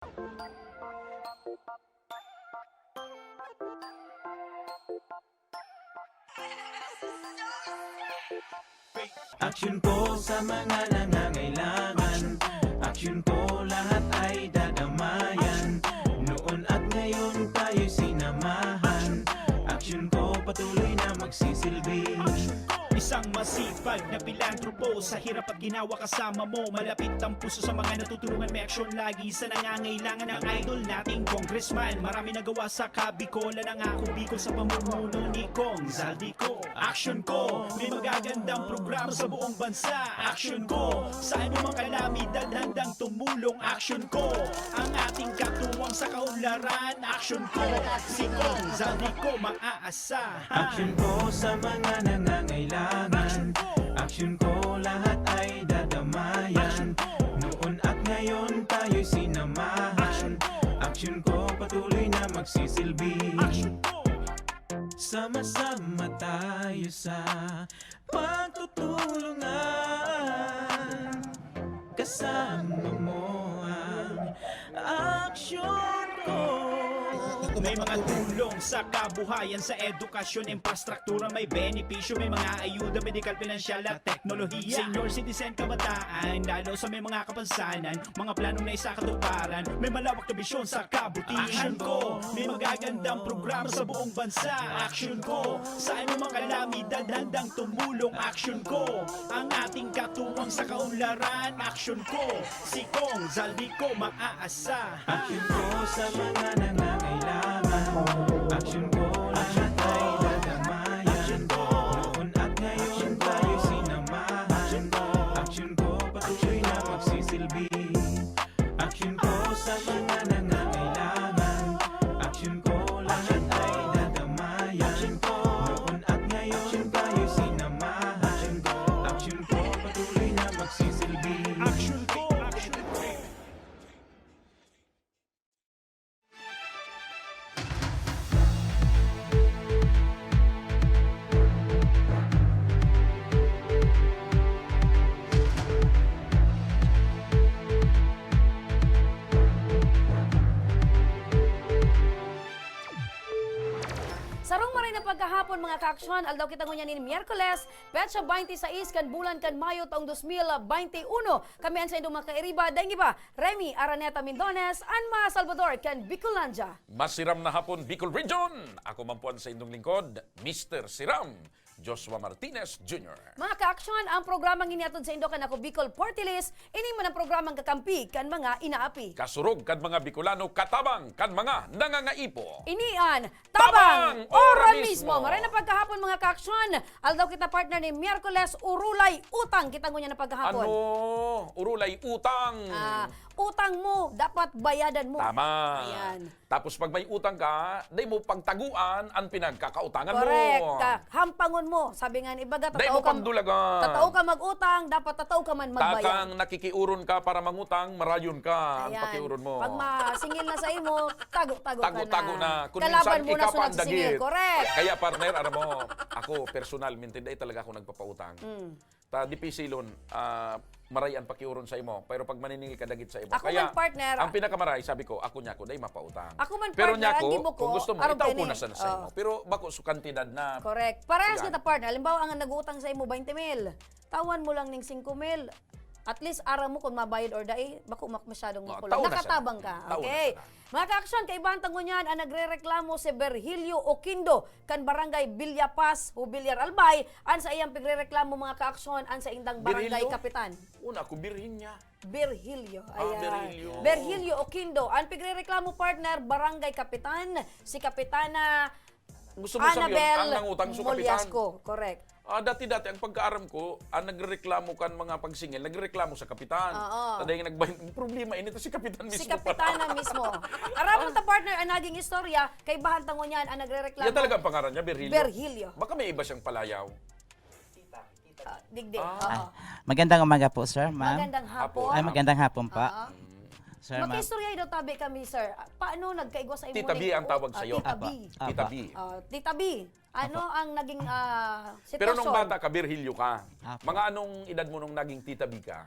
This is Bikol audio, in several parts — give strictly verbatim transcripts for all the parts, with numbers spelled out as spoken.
Aksyon ko sa mga nangangailangan. Aksyon ko, lahat ay dadamayan. Noon at ngayon tayo'y sinamahan. Aksyon ko, patuloy na magsisilbi. Isang masipag na pilantropo, sa hirap at ginawa kasama mo. Malapit ang puso sa mga natutulungan, may aksyon lagi sa nangangailangan. Ang idol nating congressman, marami nagawa sa Kabicol. Nangako Bicol sa pamumuno ni Cong Zaldy Co. Aksyon ko, may magagandang programa sa buong bansa. Aksyon ko, sa anumang kalamidad handang tumulong. Aksyon ko, ang ating katuwang sa kaunlaran. Aksyon ko, si Cong Zaldy Co maaasahan. Aksyon ko sa mga nangangailangan. Aksyon ko, lahat ay dadamayan. Noon at ngayon tayo'y sinamahan. Aksyon ko, patuloy na magsisilbi. Sama-sama tayo sa pagtutulungan. Kasama mo ang aksyon ko. May mga tulong sa kabuhayan, sa edukasyon, infrastruktura, may benepisyo, may mga ayuda, medikal, pinansyal at teknolohiya. Senior citizen, kabataan, lalo sa may mga kapansanan, mga planong naisakatuparan, may malawak na bisyon sa kabutihan. Aksyon ko, may magagandang programa sa buong bansa. Aksyon ko, sa anumang kalamidad handang tumulong. Aksyon ko, ang ating katuwang sa kaunlaran. Aksyon ko, si Cong Zaldy Co maaasahan. Aksyon ko sa mga nangangailangan. Aksyon ko, lahat ay dadamayan. Noon at ngayon tayo sinamahan. Aksyon ko, patuloy na magsisilbi. Aksyon ko sa mga nangangailangan. Aksyon ko, lahat ay dadamayan. Noon at ngayon tayo sinamahan. Aksyon ko, patuloy na magsisilbi. Aksyon ko, aksyon ko. Sarong maray na pagkahapon, mga kaaksyon. Aldaw kita ngunyan nin Miyerkules, petsa baynte sais kan bulan kan Mayo, taong dos mil baynte uno. Kami an saindong mga kairiba, daing iba, Remy Araneta Mindones, an mga Salvador kan Bicolandia. Masiram na hapon, Bicol Region! Ako man po an saindong lingkod, Mister Siram, Joshua Martinez Junior. Mga kaaksyon, ang programang ini hatod saindo kan Ako Bicol Party List, ini man ang programang kakampi kan mga inaapi. Kasurog kan mga Bicolano, katabang kan mga nangangaipo. Ini an Tabang Ora Mismo! Maray na pagkahapon, mga kaaksyon. Aldaw kita, partner, ni Miyerkules, urulay utang kita ngunyan na pagkahapon. Ano? Urulay utang? Ah, utang mo, dapat bayadan mo. Tama. Ayan. Tapos pag may utang ka, dai mo pagtaguan an pinagkakautangan mo. Correct. Ka-, hampangon mo. Sabi nga ni ibaga, dai mo pagdulagan. Tatao ka mag-utang, dapat tatao ka man magbayad. Takang nakikiuron ka para mangutang, marayon ka an pakiuron mo. Ayan. Pag masingil na sa imo, tago-tago ka na. Tago-tago na. Kung minsan, ika pa an dagit. Kalaban mo na sunod sa singil. Correct. Kaya, partner, aram mo, ako, personalmente, dai talaga ako nagpapautang. Mm. Ta dipisilon, ah, maray an pakiuron sa imo, pero pag maniningil ka, dagit sa imo. Ako man, partner, ang pinakamaray, sabi ko, ako niya ko, dai mapautang. Ako man, partner, ang gibo ko, kung gusto mo, arog itaw ko na sana sa imo. Pero bako sa kantidad na. Correct. Parehas kita, partner. Halimbawa, ang nag-uutang sa imo, baynte mil. Tawan mo lang ning singko mil. At least, aram mo kung mabayad or dai, bako mak-, masyadong makulang. Nakatabang ka. Okay. Mga kaaksyon, kaibahan ta ngunyan an nagrereklamo si Virgilio Oquindo kan Barangay Villapaz, Jubilar, Albay, an saiyang pigrereklamo, mga kaaksyon, an saindang barangay kapitan. Una ako, Virginia. Virgilio. Ah, ayan. Virgilio. Virgilio Oquindo. An pigrereklamo, partner, barangay kapitan, si Kapitana Annabel Molyasco. Gusto mo sabihin, ang nangutang sa kapitan? Correct. Ah, dati-dati, ang pagkaaram ko, ang nagrereklamo kan mga pagsingil, nagrereklamo sa kapitan. Oo. Taday nga nagbahin, problema, ini to si kapitan mismo. Si kapitana mismo. Aram mo ta, partner, ang naging istorya, kaibahan ta ngunyan, ang nagrereklamo. Yan talaga ang pangaran niya, Virgilio? Virgilio. Baka may iba siyang palayaw. Ah, digdi. Ah. Oo. Ah, magandang umaga po, sir, ma'am. Magandang hapon. Ay, magandang hapon po. Oo. Sir, ma'am. Makiistorya daw tabi kami, sir. Paano nagkaigwa sa imo? Tita B ang tawag sa'yo. Ah, Tita B. Apo, apo. Tita B. Ah, Tita B. Ano ang naging, ah, sitwasyon? Pero nung bata ka, Virgilio ka. Apo. Mga anong edad mo nung naging Tita B ka?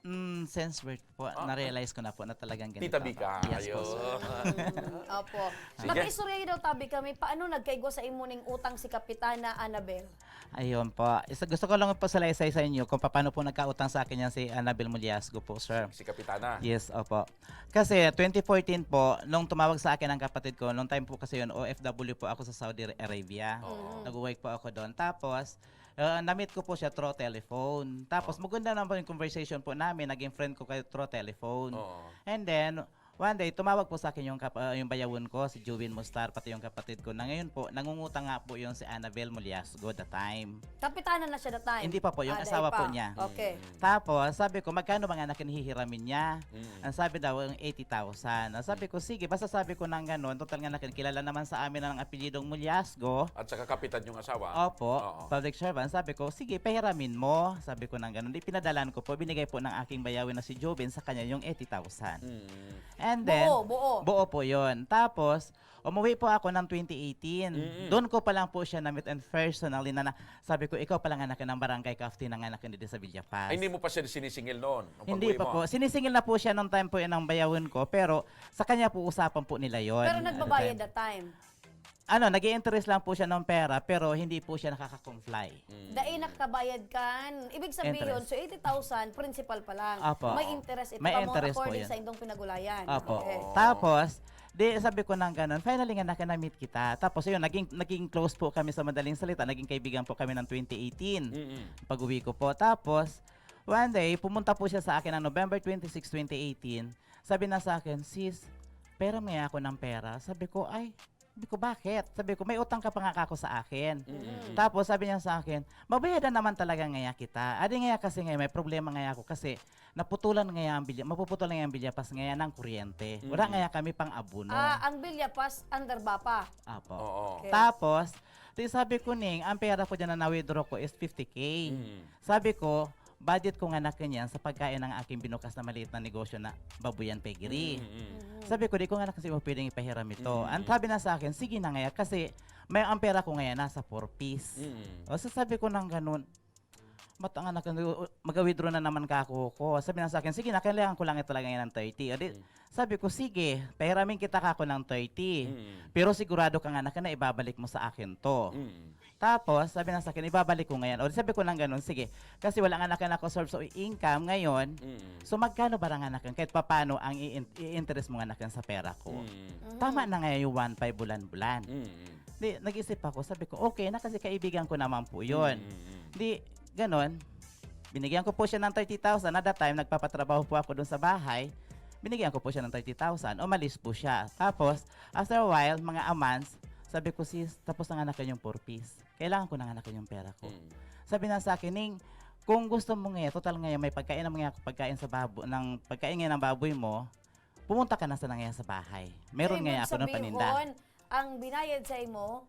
Mm, since birth po, Ah, na-realize ko na po na talagang ganito Tita ako. Bika, Yes po, ayun. sir. Mm, opo. Sige. Makiistorya daw, Tabi, kami, paano nagkaigwa sa imo ning utang si Kapitana Annabel? Ayun po. Isa, gusto ko lang po salaysay sa inyo kung paano po nagkautang sa akin yan si Annabel Muliasgo po, sir. Si, si Kapitana? Yes, opo. Kasi twenty fourteen po, nung tumawag sa akin ang kapatid ko, nung time po kasi yun, O F W po ako sa Saudi Arabia. Oo. Mm. Nag-work po ako doon. Tapos, ah, na-meet ko po siya through telephone. Tapos, Oh. maganda naman po yung conversation po namin. Naging friend ko kayo through telephone. Oo. And then, one day, tumawag po sa akin yung kap-, ah, yung bayawon ko, si Jubin Mustar, pati yung kapatid ko. Na ngayon po, nangungutang nga po yung si Annabel Muliasgo the time. Kapitana na siya that time? Hindi pa po, yung Ah, dai asawa po pa. niya. Okay. Mm. Tapos, sabi ko, "Magkano ba nga na kinihiramin niya?" Mm. Ang sabi daw, ang eighty thousand. Ang sabi Mm. ko, "Sige, basta," sabi ko nang gano'n, "total nga na kilala naman sa amin ang apelyidong Muliasgo." At saka kapitan yung asawa? Opo, Oo. public servant. Sabi ko, "Sige, pahiramin mo." Sabi ko nang gano'n. Di pinadalan ko po, binigay po ng aking bayawin na si Jubin sa kanya yung eighty thousand. Mm. And then, Buo, buo. buo po yun. Tapos, umuwi po ako ng twenty eighteen. Mm. Doon ko pa lang po siya na-meet and personally na, na sabi ko, "Ikaw pala nga anak ng barangay kaftin na nga anak dito sa Villapaz." Ay, hindi mo pa siya sinisingil noon, nung Hindi pag-uwi pa mo? po. Sinisingil na po siya nung time po yun ng bayawon ko, pero sa kanya po usapan po nila yon Pero at the nagbabayad time. that time? Ano, nag-i-interest lang po siya ng pera, pero hindi po siya nakaka-comply. Mm. Dai nakabayad kan. Ibig sabihin, Interest. so eighty thousand, principal pa lang. Apo. May interest ito May pa mo interest po according yun. sa indong pinagulayan. Apo. Okay. Oo. Tapos, di sabi ko nang ganun, "Finally nga naka-meet kita." Tapos yun, naging, naging close po kami sa madaling salita, naging kaibigan po kami ng twenty eighteen. Mm-mm. Pag-uwi ko po. Tapos, one day, pumunta po siya sa akin ng November twenty-six, twenty eighteen. Sabi na sa akin, "Sis, pera mo ako ng pera." Sabi ko, "Ay," sabi ko, "Bakit?" Sabi ko, "May utang ka pa nga ako sa akin." Mm-mm. Tapos sabi niya sa akin, "Babayadan naman talaga ngaya kita." Adi ngaya kasi ngayon, may problema ngaya ako kasi naputulan ngaya ang bilya, mapuputulan ngaya ang bilyapas ngaya ng kuryente. Wala Mm. ngaya kami pang abono. Ah, ang bilyapas under BAPA. Apo. Oo. Okay. Tapos, di sabi ko, "Ning, ang pera ko dyan na na-withdraw ko is fifty K." Mm. Sabi ko, "Budget ko nga na kanyan sa pagkain ng aking binukas na maliit na negosyo na babuyan piggery." Mm, mm. Mhm. Sabi ko, "Di ko nga na kasi mo pwedeng ipahiram ito." Mm, Ang mm. sabi na sa akin, "Sige na ngaya, kasi may, ang pera ko ngayon nasa four Ps." Mm. O, so sabi ko nang ganun, "Ba't ang anak ko, mag-withdraw na naman ka ako ko?" Sabi na sa akin, "Sige na, kailangan ko lang talaga ngayon ng thirty." O di, Mm. sabi ko, "Sige, pahiramin kita ka ako ng thirty. Mm. Pero sigurado ka nga na, na ibabalik mo sa akin to." Mm. Tapos, sabi na sa akin, "Ibabalik ko ngayon." O, sabi ko nang ganun, "Sige, kasi wala nga na ako source of income ngayon. Mm. So, magkano ba nga na kahit papano ang i-, i-interest mo nga na sa pera ko?" Mm. Mhm. Tama na nga yung one five bulan-bulan. Mm. Di, nag-isip ako, sabi ko, "Okay na kasi kaibigan ko naman po yun." Mm, mm, mm. Di, ganun, binigyan ko po siya ng thirty thousand. At that time, nagpapatrabaho po ako dun sa bahay. Binigyan ko po siya ng thirty thousand. Umalis po siya. Tapos, after a while, mga a months, sabi ko, "Sis, tapos na nga na kanyang four Ps. Kailangan ko na nga na kanyang pera ko." Mm. Sabi na sa akin, "Ning, kung gusto mo nga, total nga may pagkain naman nga ako, pagkain sa babo-, ng pagkain nga ng baboy mo, pumunta ka na sa nangyaya sa bahay. Meron So, nga ibig ako ng paninda." sabihon, ang binayad sa imo,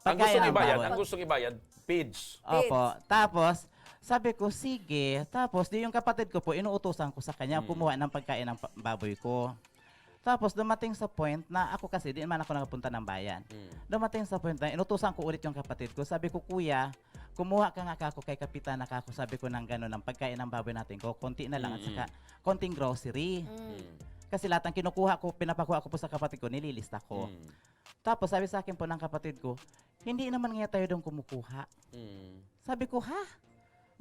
Ang Pagkain gustong ng ibayad, baboy. ang gustong ibayad, feeds. Opo. Feeds. Tapos, sabi ko, "Sige." Tapos, di yung kapatid ko po, inuutusan ko sa kanya, Mm. kumuha ng pagkain ng pa-, baboy ko. Tapos, dumating sa point na ako kasi, di naman ako nakapunta ng bayan. Mm. Dumating sa point na inutusan ko ulit yung kapatid ko. Sabi ko, "Kuya, kumuha ka nga kako kay Kapitana kako," sabi ko, "ng gano'n, ng pagkain ng baboy natin ko. Konti na lang at Mm, saka mm. konting grocery." Mm. Mm. Kasi lahat ng kinukuha ko, pinapakuha ko po sa kapatid ko, nililista ko. Mm. Tapos sabi sa akin po ng kapatid ko, "Hindi naman nga tayo doon kumukuha." Mm. Sabi ko, "Ha?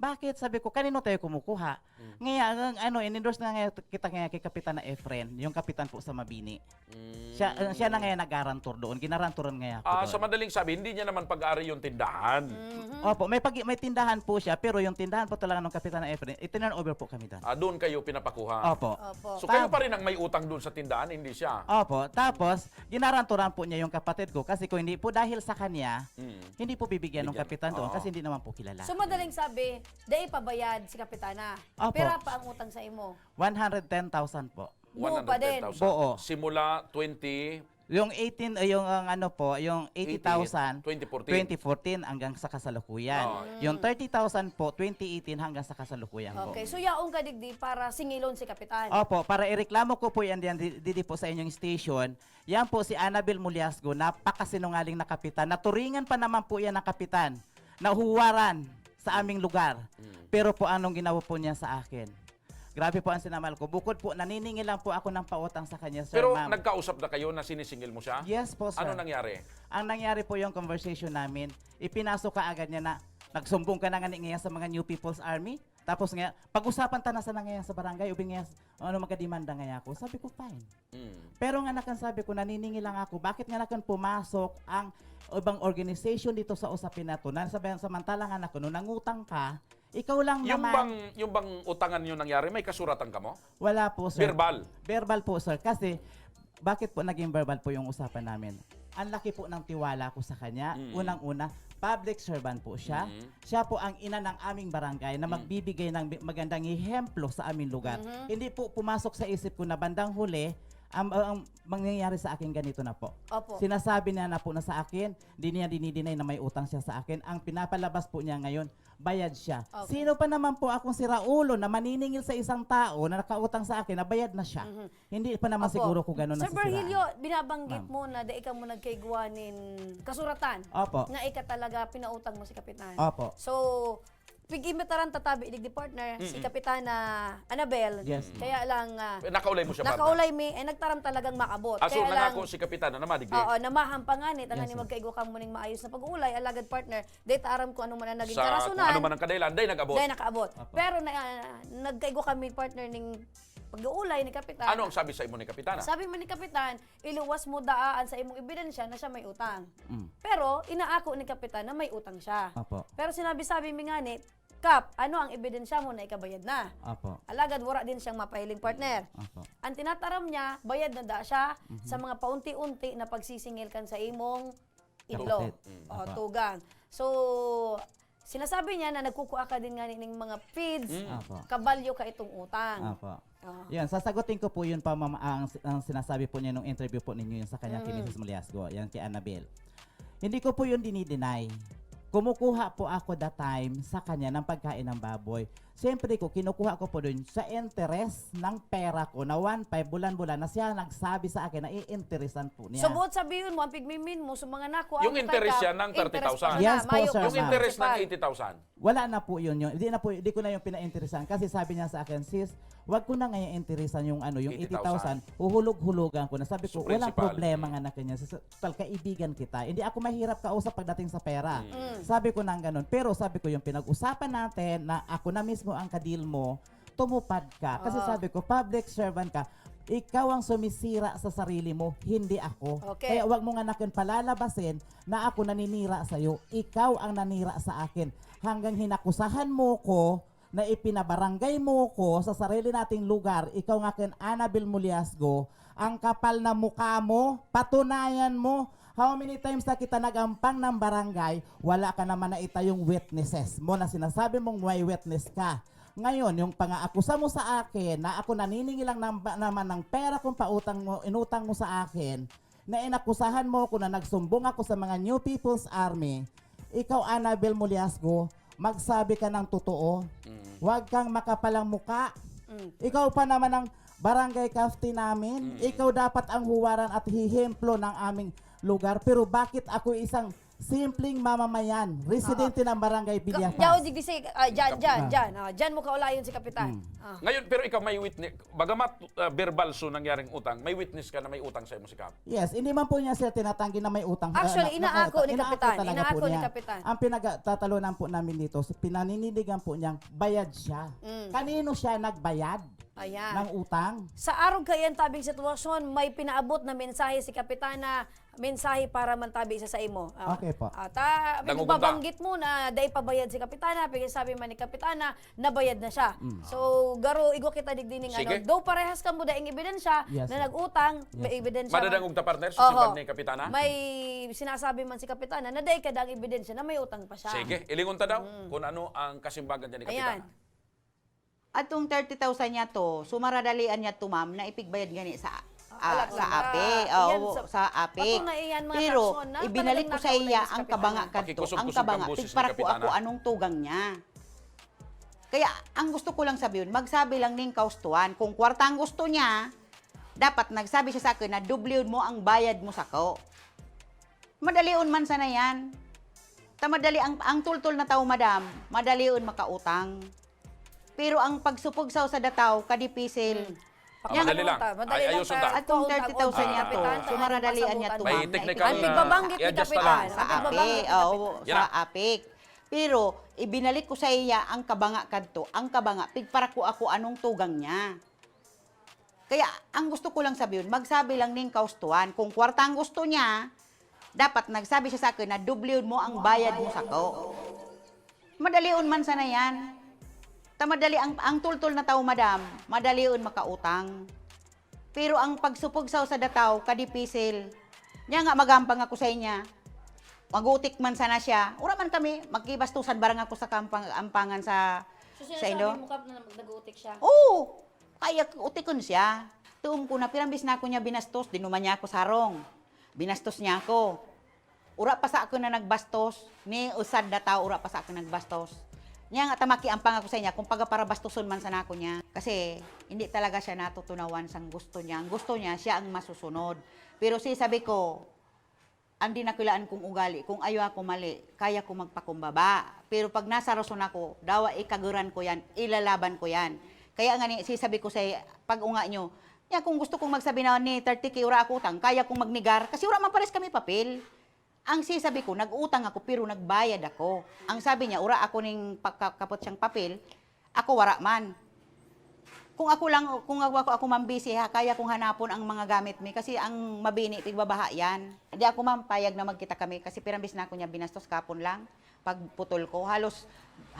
Bakit?" Sabi ko, "Kanino tayo kumukuha?" Mm. Ngayon, ang ano, in-endorse na nga kita nga kay Kapitan na Efren, yung kapitan po sa Mabini. Mm. Siya, uh, siya na nga yung nag-garantor doon. Ginarantoran nga ako Ah, doon. sa madaling sabi, hindi niya naman pag-ari yung tindahan. Mhm. Opo, may pag-, may tindahan po siya, pero yung tindahan po talaga ng Kapitan na Efren, itinurn over po kami doon. Ah, doon kayo pinapakuha? Opo. Opo. So, kayo Tap- pa rin ang may utang doon sa tindahan, hindi siya? Opo. Tapos, ginarantoran po niya yung kapatid ko kasi kung hindi po dahil sa kanya, Mm. hindi po bibigyan ng Bigyan. kapitan doon Oo. kasi hindi naman po kilala. So, madaling sabi, dai pa bayad si Kapitana. Opo. Pira pa ang utang sa imo? One hundred ten thousand po. Buo pa din. One hundred ten thousand. Buo. Simula twenty Yung eighteen, ay, yung, ang ano po, yung eighty thousand, twenty fourteen. twenty fourteen hanggang sa kasalukuyan. Oo. Yung Mm. thirty thousand po, twenty eighteen hanggang sa kasalukuyan po. Okay, so yaon ka digdi para singilon si Kapitan? Opo, para ireklamo ko po yan diyan, di-, didi po sa inyong station. Yan po si Annabel Muliasgo, napakasinungaling na kapitan. Naturingan pa naman po yan ng kapitan. Nahuwaran sa aming lugar. Mm. Pero po anong ginawa po niya sa akin? Grabe po ang sinamahal ko. Bukod po, naniningil lang po ako ng pautang sa kanya, sir, Pero ma'am. nagkausap na kayo na sinisingil mo siya? Yes po, sir. Ano nangyari? Ang nangyari po, yung conversation namin, ipinasok ka agad niya na nagsumbong ka na nga ni ngayon sa mga New People's Army. Tapos nga, pag-usapan ta na sana ngayon sa barangay, ubi ngayon, ano, magkademanda ngayon ako. Sabi ko, "Fine." Mm. Pero nga nakan sabi ko, naniningil lang ako, bakit nga nakan pumasok ang ibang organization dito sa usapin na to? Na sabi, samantala nga nakan, nung nangutang ka, ikaw lang Yung naman. bang, yung bang utangan nyo nangyari, may kasuratan ka mo? Wala po, sir. Verbal? Verbal po, sir. Kasi, bakit po naging verbal po yung usapan namin? Ang laki po ng tiwala ko sa kanya. Mm. Unang-una, public servant po siya. Mm. Siya po ang ina ng aming barangay na Mm. magbibigay ng bi- magandang ehemplo sa aming lugar. Mhm. Hindi po pumasok sa isip ko na bandang huli, ang, ang mangyayari sa akin ganito na po. Opo. Sinasabi niya na po na sa akin, di niya dinidinay na may utang siya sa akin. Ang pinapalabas po niya ngayon, bayad siya. Okay. Sino pa naman po akong siraulo na maniningil sa isang tao na nakautang sa akin na bayad na siya? Mhm. Hindi pa naman Opo. siguro ko ganun Sir nasisiraan. Virgilio, binabanggit Ma'am. mo na dai ka mo nagkaigwa nin kasuratan Opo. na ika talaga pinautang mo si Kapitan. Opo. So, pig-imbitaran tatabi digdi partner, si Mm-mm. Kapitana Anabel. Yes, Mm. ma'am. Kaya lang, ah, Eh, nakaulay mo siya, partner? nakaulay mi, eh, nagtaram talagang maabot. Ah, so Kaya lang, nangako si Kapitana na madigdi. Oo, namahan pa nga ni, tangan Yes, ni sir. magkaigwa kamo ning maayos na pag-uulay, alagad partner, dahil ta aram kung ano man ang naging Sa karasunan. kung ano man ang kadailan, dahil nag-abot. Dahil nakaabot. Apo. Pero na, ah, nagkaigwa kami partner ning pag-uulay ni Kapitan. Ano ang sabi sa imo ni Kapitana? Sabi man ni Kapitan, iluwas mo daa an sa imong ebidensya na siya may utang. Mm. Pero inaako ni Kapitan na may utang siya. Opo. Pero sinabi-sabi mi ngani, Kap, ano ang ebidensya mo na ikabayad na? Opo. Alagad wala din siyang mapahiling partner. Opo. Ang tinataram niya, bayad na da siya Mhm. sa mga paunti-unti na pagsisingil kan sa imong idlo. Kapatid. Mm. O, Opo. tugang. So, sinasabi niya na nagkukuha ka din ngani ning mga feeds, Mm. Opo. kabalyo ka itong utang. Opo. Oh. Yan, sasagutin ko po yun pa, ma'am, ang, ang sinasabi po niya nung interview po ninyo yung sa kanya kay Mm. Missus Muliasgo, yan kay Annabel. Hindi ko po yun dinideny. Kumukuha po ako that time sa kanya ng pagkain ng baboy. Siyempre ko, kinukuha ko po dun sa interest ng pera ko na one five bulan-bulan na siya nagsabi sa akin na iinteresan po niya. So, buot sabihin mo, ang pigmimin mo, sa mga nakuha Yung mo kay interest Kap, siya ng interest thirty thousand. pa na, Yes po, mayo sir, Yung ma'am. interest ng principal. eighty thousand. Wala na po yun, yun. Hindi na po, hindi ko na yung pinainteresan kasi sabi niya sa akin, "Sis, wag ko na ngayon interesan yung ano, yung Eighty eighty thousand. thousand, huhulog-hulugan ko na." Sabi ko, So, "Walang principal. problema nga na kanya. Sa, sa, tal, kaibigan kita. Hindi ako mahirap kausap pagdating sa pera." Mm. Mm. Sabi ko nang ganun. Pero sabi ko, yung pinag-usapan natin na ako na mismo ang kadil mo, tumupad ka. Kasi Oo. sabi ko, public servant ka. Ikaw ang sumisira sa sarili mo, hindi ako. Okay. Kaya wag mo nga nakin palalabasin na ako naninira sa'yo. Ikaw ang nanira sa akin. Hanggang hinakusahan mo ko na ipinabarangay mo ko sa sarili nating lugar, ikaw nga ken Annabel Muliasgo, ang kapal na mukha mo, patunayan mo. How many times na kita nag-ampang ng barangay, wala ka naman na itayong witnesses mo na sinasabi mong may witness ka. Ngayon, yung pangaakusa mo sa akin na ako naniningil lang ng, naman ng pera kung pautang mo, inutang mo sa akin, na inakusahan mo ako na nagsumbong ako sa mga New People's Army, ikaw, Annabel Muliasgo, magsabi ka ng totoo. Mm. Huwag kang makapalang muka. Mm. Ikaw pa naman ang barangay kafti namin. Mm. Ikaw dapat ang huwaran at hihemplo ng aming lugar. Pero bakit ako isang simpleng mamamayan, residente ng barangay Ka- Villafaz? Yaw, digdi si, ah, dyan, dyan, Ah. dyan. Ah, dyan mo kaulayon si Kapitan. Mm. Ah. Ngayon, pero ikaw may witness, bagamat uh, verbal so nangyari ang utang, may witness ka na may utang sa imo si Kap. Yes, hindi man po niya, sir, tinatanggi na may utang. Ah, Actually, na- inaako nakauta- ni inaako Kapitan. talaga Inaako po ni niya. Kapitan. Ang pinagtatalunan po namin dito, sa pinanindigan po niyang bayad siya. Mm. Kanino siya nagbayad Ayan. ng utang? Sa arog kaiyan tabing sitwasyon, may pinaabot na mensahe si Kapitan na mensahe para man tabi sa saimo. Ah, Okay po. At ah, Dangog unta. Nabanggit mo na dai pa bayad si Kapitana, pero sabi man ni Kapitana, nabayad na siya. Mm. So, garo, igwa kita digdi ning ano. Sige. Though parehas kamo daing ebidensya Yes, na sir. nag-utang, Yes, may sir. ebidensya. Madadangog ta, partner, sa Oho. simbag ni Kapitana? May sinasabi man si Kapitana na dai ka daang ebidensya na may utang pa siya. Sige, ilingon ta daw Mm. kung ano ang kasimbagan dyan ni Ayan. Kapitana. Atong thirty thousand niya to, so maradalian niya to, ma'am, na ipigbayad gani sa ah, Alam sa na. ape. Iyan Oo, sa- sa ape. Patunay iyan, mga Pero ibinalik talagang ko sa iya nakauli ang si Kapitana. kabanga kadto, ang Pakikusog-kusog kabanga. ang boses ni Pigparak ko Kapitana. ako anong tugang niya. Kaya ang gusto ko lang sabihin, magsabi lang ning kaustuhan. Kung kwarta ang gusto niya, dapat nagsabi siya sa akin na dublihon mo ang bayad mo sako. Madalion man sana yan. Ta madali ang, ang tultol na tao, madam, madalion makautang. Pero ang pagsupugsaw sa dataw, kadipisil. Hmm. Yan. Madali lang. Madali lang. Ay, ayuson ta. Atong thirty thousand niya to, so maradalian niya to, ma'am. May technical na i-adjust ta lang. Sa APEC, oo, sa APEC. Pero, ibinalik ko sa iya ang kabanga kadto. Ang kabanga, pigparakua ko anong tugang niya. Kaya, ang gusto ko lang sabihon, magsabi lang nin kaustuhan. Kung kwarta ang gusto niya, dapat nagsabi siya sa akin na, "Dublihon mo ang bayad mo sako." Madalion man sana yan. Ta madali ang, ang tultol na tao, madam, madalion makautang. Pero ang pagsupugsaw sa dataw, kadipisil. Niya nga, magampang ako sa inya. Magutik man sana siya. Ura man kami, magkibastusan barang ako sa kampang-, ampangan sa, sa indo. So, sinasabi mo, Kap, na nag-, nag-uutik siya? Oo! Kaya utikon siya. Tuom ko na, pirang bes na ako niya binastos, dinuman niya ako sa harong. Binastos niya ako. Ura pa sa ako na nagbastos, ni usad na tao, ura pa sa ako nagbastos. Niya nga, ta makiampang ako sa inya, kung paga para bastuson man sana ako niya. Kasi, hindi talaga siya natutunawan sang gusto niya. Ang gusto niya, siya ang masusunod. Pero si sabi ko, ang dinakulaan kong ugali, kung ayo ako mali, kaya ko magpakumbaba. Pero pag nasa rason ako, dawa ikaguran ko yan, ilalaban ko yan. Kaya nga ni, si sabi ko sa pag-unga nyo, niya kung gusto kong magsabi na ni thirty K ura ako utang, kaya kong magnegar, kasi ura man pares kami papel. Ang si sabi ko, nag-utang ako, pero nagbayad ako. Ang sabi niya, ura ako ning pagkakapot siyang papel, ako wara man. Kung ako lang, kung ako, ako, ako mambisi, ha, kaya kong hanapon ang mga gamit mi, kasi ang mabini, pigbabaha yan. Di ako, ma'am, payag na magkita kami, kasi pirang bes na ako niya binastos kapon lang, pagputol ko. Halos,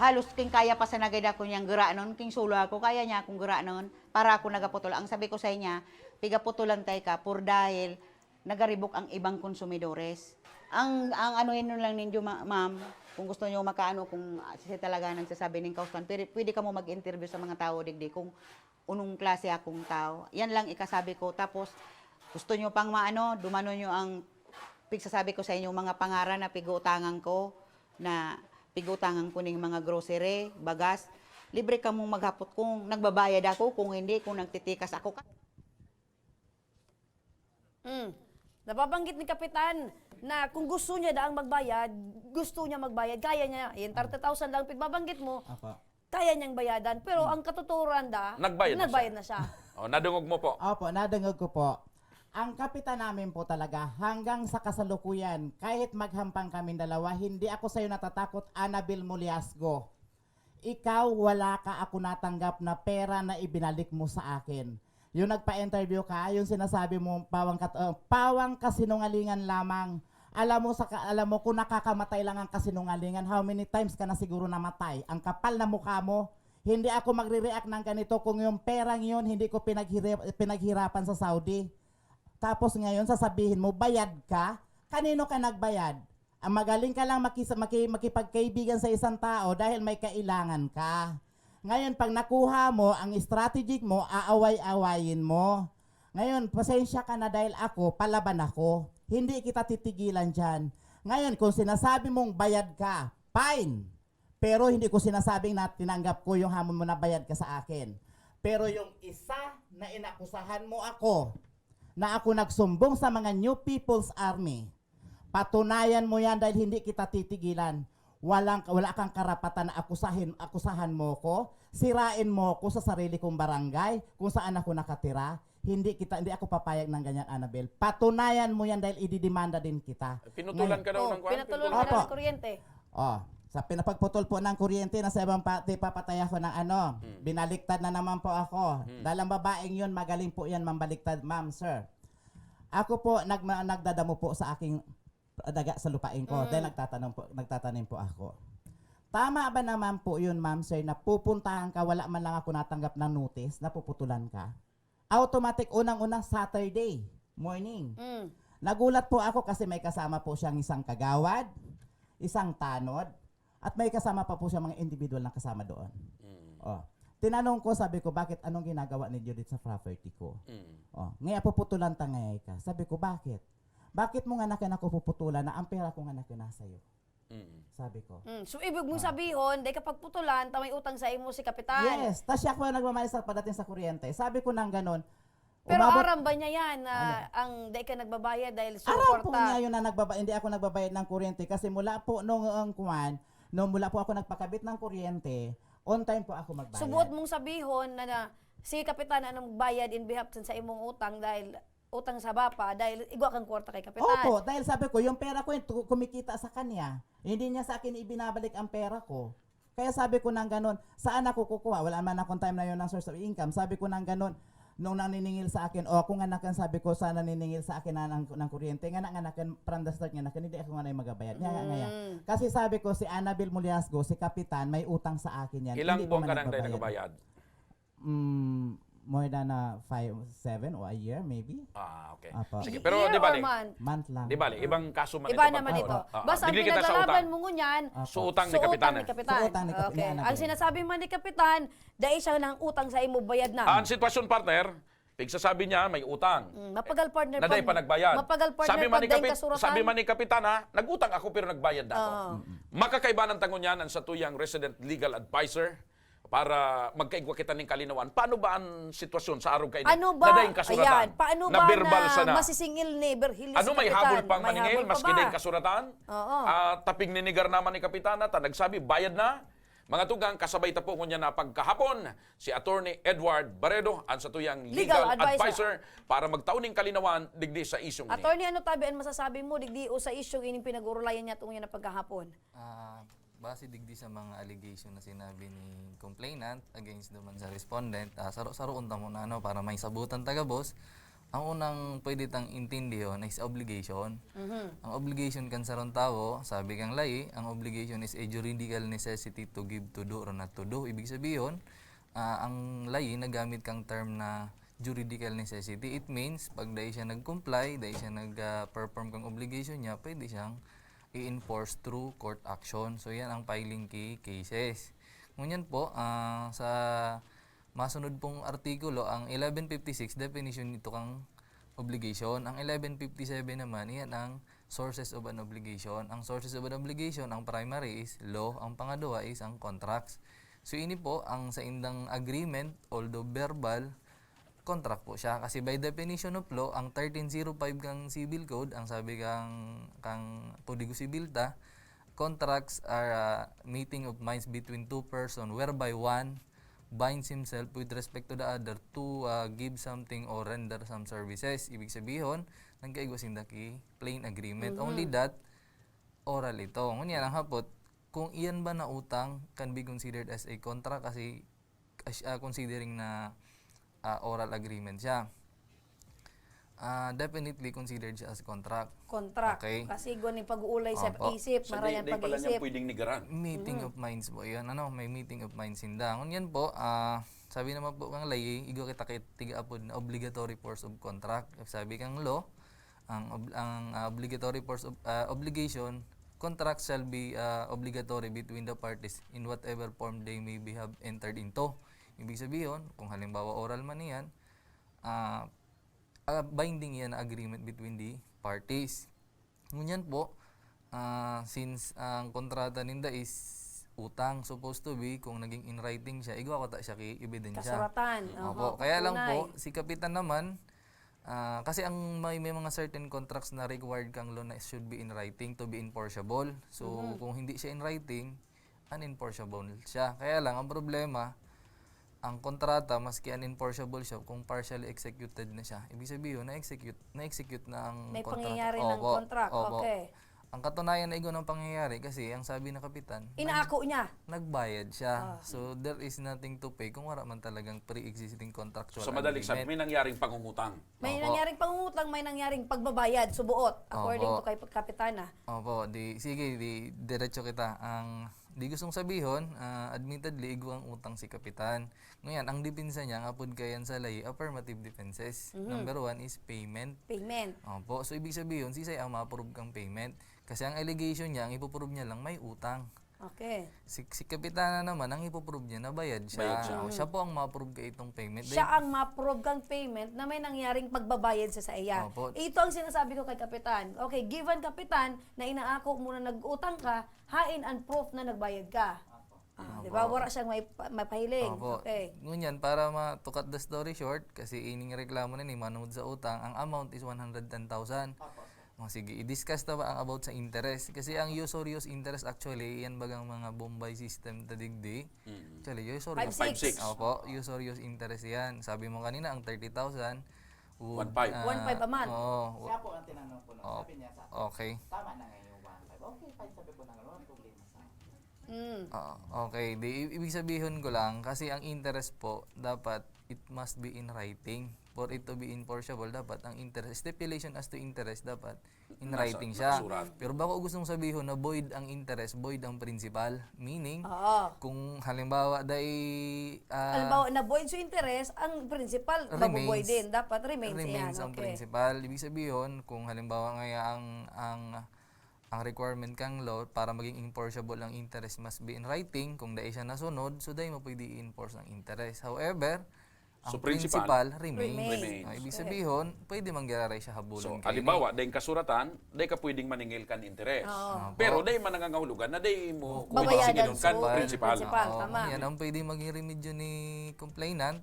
halos king kaya pa sa nagay ako niyang giranon, king sulo ako, kaya niya akong giranon, para ako nagaputol. Ang sabi ko sa niya, "Pigaputulan tay ka, por dahil nagaribok ang ibang konsumidores." Ang, ang ano yun lang ninyo, ma-, ma'am, kung gusto nyo makaano, kung, ah, siya talaga nagsasabi ning kaustan, pwede, pwede kamo mag-interview sa mga tao digdi kung unong klase akong tao. Yan lang ikasabi ko. Tapos, gusto nyo pang maano, dumano nyo ang pigsasabi ko sa inyong mga pangaran na pigutangan ko, na pigutangan ko ning mga grocery, bagas. Libre kamong maghapot kung nagbabayad ako, kung hindi, kung nagtitikas ako. Hmm. Nababanggit ni Kapitan na kung gusto niya daang magbayad, gusto niya magbayad, kaya niya. Yung thirty thousand lang pigbabanggit mo, Apa. kaya niyang bayadan. Pero Hmm. ang katotohanan da, Nagbayad na nagbayad siya. na siya. Oh, nadungog mo po. Opo, nadungog ko po. Ang kapitan namin po talaga, hanggang sa kasalukuyan, kahit maghampang kaming dalawa, hindi ako sa'yo natatakot, Annabel Muliasgo. Ikaw, wala ka ako natanggap na pera na ibinalik mo sa akin. Yung nagpa-interview ka, yung sinasabi mo, pawang kat-, uh, pawang kasinungalingan lamang. Alam mo, sa ka-, alam mo, kung nakakamatay lang ang kasinungalingan, how many times ka na siguro namatay? Ang kapal na mukha mo, hindi ako magre-react ng ganito kung yung perang yun, hindi ko pinaghirap-, pinaghirapan sa Saudi. Tapos ngayon, sasabihin mo, bayad ka? Kanino ka nagbayad? Ang magaling ka lang makisa-, maki-, makipagkaibigan sa isang tao dahil may kailangan ka. Ngayon, pag nakuha mo, ang strategic mo, aaway-awayin mo. Ngayon, pasensya ka na dahil ako, palaban ako. Hindi kita titigilan dyan. Ngayon, kung sinasabi mong bayad ka, fine. Pero hindi ko sinasabing na tinanggap ko yung hamon mo na bayad ka sa akin. Pero yung isa na inakusahan mo ako, na ako nagsumbong sa mga New People's Army, patunayan mo yan dahil hindi kita titigilan. Walang, wala kang karapatan na akusahin, akusahan mo ko, sirain mo ko sa sarili kong barangay kung saan ako nakatira. Hindi kita, hindi ako papayag ng ganyan, Annabel. Patunayan mo yan dahil ididemanda din kita. Pinutulan Ngayon, ka daw Oh, ng kwan? Pinatulan Pinutulan ka ka? ng kuryente. Oh, sa pinapagputol po ng kuryente na sa ibang pati, papatay ako ng ano, Hmm. binaliktad na naman po ako. Hmm. Dahil ang babaeng yun, magaling po yan mambaliktad, ma'am, sir. Ako po, nagma-, nagdadamo po sa aking daga sa lupain ko. Hmm. Dahil nagtatanom po, nagtatanim po ako. Tama ba naman po yun, ma'am, sir, na pupuntahan ka, wala man lang ako natanggap na notice, na puputulan ka? Automatic, unang-una, Saturday morning. Mm. Nagulat po ako kasi may kasama po siyang isang kagawad, isang tanod, at may kasama pa po siya mga individual na kasama doon. Mm. Oh. Tinanong ko, sabi ko, "Bakit, anong ginagawa ninyo dito sa property ko?" Mm. Oh, ngayon, puputulan ta ngayon ka. Sabi ko, "Bakit? Bakit mo nga na ako puputulan na ang pera ko nga na sa'yo?" Mm. Sabi ko. Mm. So, ibig mong Ah. sabihon, dai ka pagputulan, ta may utang sa imo si Kapitan. Yes. Tas siya po ang nagmamaneho padating sa kuryente. Sabi ko nang ganon, Pero umabot aram ba niya yan, na Ano? ang dai ka nagbabayad dahil Aram po suporta? niya yun na nagbaba-, hindi ako nagbabayad ng kuryente kasi mula po nung, ang kwan, nung mula po ako nagpakabit ng kuryente, On time po ako magbayad. Subuot mong sabihon na, na si Kapitan ang magbayad in behalf sa imong utang dahil utang sa bapa, dahil igwa kang kwarta kay Kapitan. Opo, dahil sabi ko, yung pera ko yung tu- kumikita sa kanya, hindi niya sa akin ibinabalik ang pera ko. Kaya sabi ko nang ganun, saan ako kukuha? Wala man akong time na yun ng source of income. Sabi ko nang ganun, nung naniningil sa akin, o kung nganakan, sabi ko, sa naniningil sa akin na ng, ng kuryente, nga nganakan, from the start nganakan, hindi ako nga na yung magabayad. Nga, nga, nga, nga. Mm. Kasi sabi ko, si Annabel Muliasgo, si Kapitan, may utang sa akin yan. Ilang Hindi pa buwan man ka nang dahil nagbabayad. nagbabayad? Mm, more than uh, five, seven or a year, maybe. Ah, okay. Apa. Sige, Year pero di or bali, month? Month lang. di bali, ibang kaso man Iba ito, naman pag- ito. Ah, Basta ang digdi kita sa pinaglalaban utang. mo ngunyan, Ah, So, utang ni so Kapitan. utang ni Kapitan. So, utang ni Kapitan. Okay. Yan, Ang okay. sinasabi man ni Kapitan, dai siya nang utang sa imo bayad na. Ang sitwasyon, partner, pigsasabi niya may utang. Mm, mapagal, partner, Na dai pag- pa nagbayad. Mapagal, partner, sabi man ni pag dai Kapit- kasuratan. Sabi man ni Kapitana, nag-utang ako pero nagbayad na ako. Oo. Mm-mm. Makakaibanan tangon niyan ang satuyang resident legal advisor para magkaigwa kita ning kalinawan. Paano ba ang sitwasyon sa arog kaini? Ano ba? Na daing kasuratan. Ayan, paano Na ba verbal na sana. Masisingil ni Berhilis Ano, may Kapitan? habol pang May maningil, habol pa maski ba? daing kasuratan? Oo. Ah, tapig ninigar naman ni Kapitana, ta nagsabi, bayad na. Mga tugang, kasabay ta po ngunyan na pagkahapon, si Attorney Edward Baredo, ang satuyang Legal legal, advisor. advisor, para magtao ning kalinawan digdi sa isyong ini. Attorney, ano tabi ang masasabi mo digdi o sa isyong ining pinag-urulayan niya tungod na pagkahapon? Ah, base digdi sa mga allegation na sinabi ni complainant against naman sa respondent, ah, saro-saroon ta muna, ano, para may sabutan ta gabos. Ang unang pwede tang intindihon is obligation. Mhm. Ang obligation kan sarong tawo, sabi kang layi, ang obligation is a juridical necessity to give, to do or not to do. Ibig sabihin, ah, ang layi nagamit kang term na juridical necessity. It means, pag dai siya nag-comply, dai siya nag-perform kang obligation niya, pwede siyang i-enforce through court action. So, yan ang filing ki cases. Ngunyan po, ah, sa masunod pong artikulo, ang eleven fifty-six, definition nito kang obligation. Ang eleven fifty-seven naman, iyan ang sources of an obligation. Ang sources of an obligation, ang primary is law, ang pangadwa is ang contracts. So, ini po, ang saindang agreement, although verbal, contract po siya. Kasi by definition of law, ang thirteen zero five kang Civil Code, ang sabi kang, kang Código Civil ta, contracts are a meeting of minds between two person whereby one binds himself with respect to the other to, ah, give something or render some services. Ibig sabihin, nagkaigwa sinda ki plain agreement. Mhm. Only that, oral ito. Ngunyan, ang hapot, kung iyan ba na utang can be considered as a contract kasi as, ah, considering na, ah, oral agreement siya. Ah, definitely considered siya as contract. Contract. Okay. Kasi igwa ni pag-uulay sa Opo. isip, Sa marayan di, di pala niya pag-iisip. Pwedeng nigaran. Meeting Mhm. of minds po yun. Ano, may meeting of minds sinda. Ngunyan po, ah, sabi naman po kang layi, igwa kita kay tiga-apod na obligatory force of contract. Sabi kang law, ang ob- ang, ah, obligatory force of, ah, obligation, contract shall be, ah, obligatory between the parties in whatever form they may be have entered into. Ibig sabihin, kung halimbawa oral man iyan, ah, ah, binding iyan na agreement between the parties. Ngunyan po, ah, since ang kontrata ninda is utang, supposed to be, kung naging in writing siya, igwa ko ta siya ki ebidensya. Kasuratan. Opo. Oho, Kaya lang po, patunay. Si Kapitan naman, ah, kasi ang may, may mga certain contracts na required kang law na should be in writing to be enforceable. So, Mhm. kung hindi siya in writing, unenforceable siya. Kaya lang, ang problema, ang kontrata, maski unenforceable siya, kung partially executed na siya, ibig sabihin, na-execute, na-execute na ang May kontrata. pangyayari ng Opo, contract. opo. Okay. Ang katunayan na igo ng pangyayari kasi ang sabi ng kapitan, nag- Inaako niya. nagbayad siya. Ah. So, there is nothing to pay kung wala man talagang pre-existing contractual So, madaling sabi, agreement. may nangyaring pangungutang. May Opo. nangyaring pangungutang, may nangyaring pagbabaya, subuot, according Opo. to kay Kapitana. Opo, di, sige, di, diretso kita. Ang, di gustong sabihon, ah, admittedly, igwang utang si Kapitan. Ngayon, ang depensa niya, nga pud kayan sa layi, affirmative defenses. Mhm. Number one is payment. Payment. Opo, so ibig sabihin, sisay ang ma-approve kang payment. Kasi ang allegation niya, ang ipoprove niya lang, may utang. Okay. Si, si Kapitana naman, ang ipoprove niya, nabayad siya. Bayad siya. O, siya po ang ma-approve kay itong payment. Siya Then, ang ma-approve kang payment na may nangyaring pagbabaya sa saiya. Opo. Ito ang sinasabi ko kay Kapitan. Okay, given Kapitan na inaako mo na nag-utang ka, hain ang proof na nagbayad ka. Ah, di ba? Opo. Wala siyang may, mapahiling. Opo. Okay. Ngunyan, para ma to cut the story short, kasi ining reklamo na ni manungod sa utang, ang amount is one hundred ten thousand. Oh, sige, i-discuss ta ba ang about sa interest? Kasi ang usurious interest, actually, yan bagang mga Bombay system ta digdi. Mm. Actually, usurious. Five, six. Opo, usurious interest yan. Sabi mo kanina, ang thirty thousand would, One five. ah, One five a month. Oo. Siya po ang tinanong ko, no? Oh, Sabi niya sa akin, okay. Tama na nga yung one five. Okay, fine, sabi ko na nga, walang problema sa akin. Mm. Ah, okay, di i- ibig sabihin ko lang, kasi ang interest po, dapat it must be in writing. For it to be enforceable, dapat ang interest, stipulation as to interest, dapat in Nasa- writing siya. nakasurat. Pero bako gustong sabihin na void ang interest, void ang principal. Meaning, Oo. kung halimbawa, dai... ah, Halimbawa, na void so interest, ang principal, Remains. mabuboy din. Dapat remains, remains yan. ang Okay. principal. Ibig sabihin, kung halimbawa nga ang ang ang requirement kang law para maging enforceable ang interest must be in writing. Kung dai siya nasunod, so dai mo pwede i-enforce ang interest. However, ang So, principal, principal remains. Remains. Remains. Ah, ibig Correct. sabihin, pwede man gyud siya habulon So, kaini. halimbawa, dahil kasuratan, dahil ka pwedeng maningil kan interes. Oo. Opo. Pero dahil man nangangahulugan na dahil mo Babayadan pwedeng singilon kan sa principal. principal. Oo, Tama. Yan ang pwede maging remedyo ni complainant,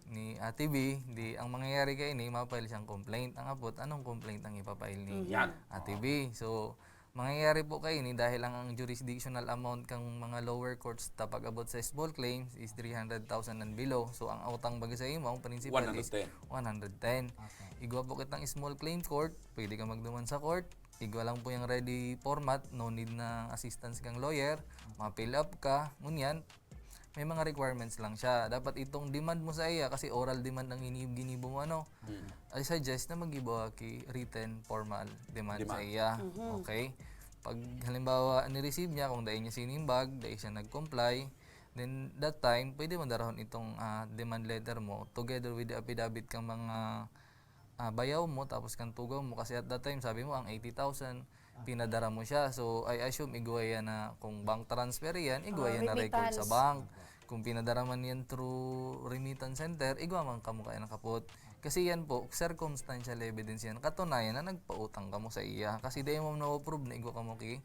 ni Ate B. Di, ang mangyayari kaini, ma-file siyang complaint. Ang apot, anong complaint ang ipa-file ni Mhm. Yan. Ate B? So, mangyayari po kaini dahil ang, ang jurisdictional amount kang mga lower courts ta pag-abot sa small claims is three hundred thousand and below. So, ang utang baga sa imo, ang principal is One hundred ten. one hundred ten. Igwa po kitang small claim court, pwede ka magduman sa court. Igwa lang po yung ready format, no need na assistance kang lawyer. Ma-fill up ka, ngunyan, may mga requirements lang siya. Dapat itong demand mo sa iya, kasi oral demand ang ini- ginibo mo, ano. Mm. I suggest na mag-iba ki written formal demand, sa Demand. iya. Mhm. Okay? Pag halimbawa, ni-receive niya, kung dai niya sinimbag, dai siya nag-comply, then that time, pwede mo darahon itong ah, demand letter mo together with the affidavit kang mga ah, bayaw mo, tapos kang tugang mo. Kasi at that time, sabi mo, ang eighty thousand, pinadara mo siya. So, I assume, igwa yan na, kung bank transfer yan, igwa Ah, yan na record sa remittance. bank. Kung pinadara man yan through remittance center, igwa man kamo kaya nakapot. Kasi yan po, circumstantial evidence yan. Katunayan na nagpautang kamo sa iya. Kasi dai mo na-prove na igwa kamo ki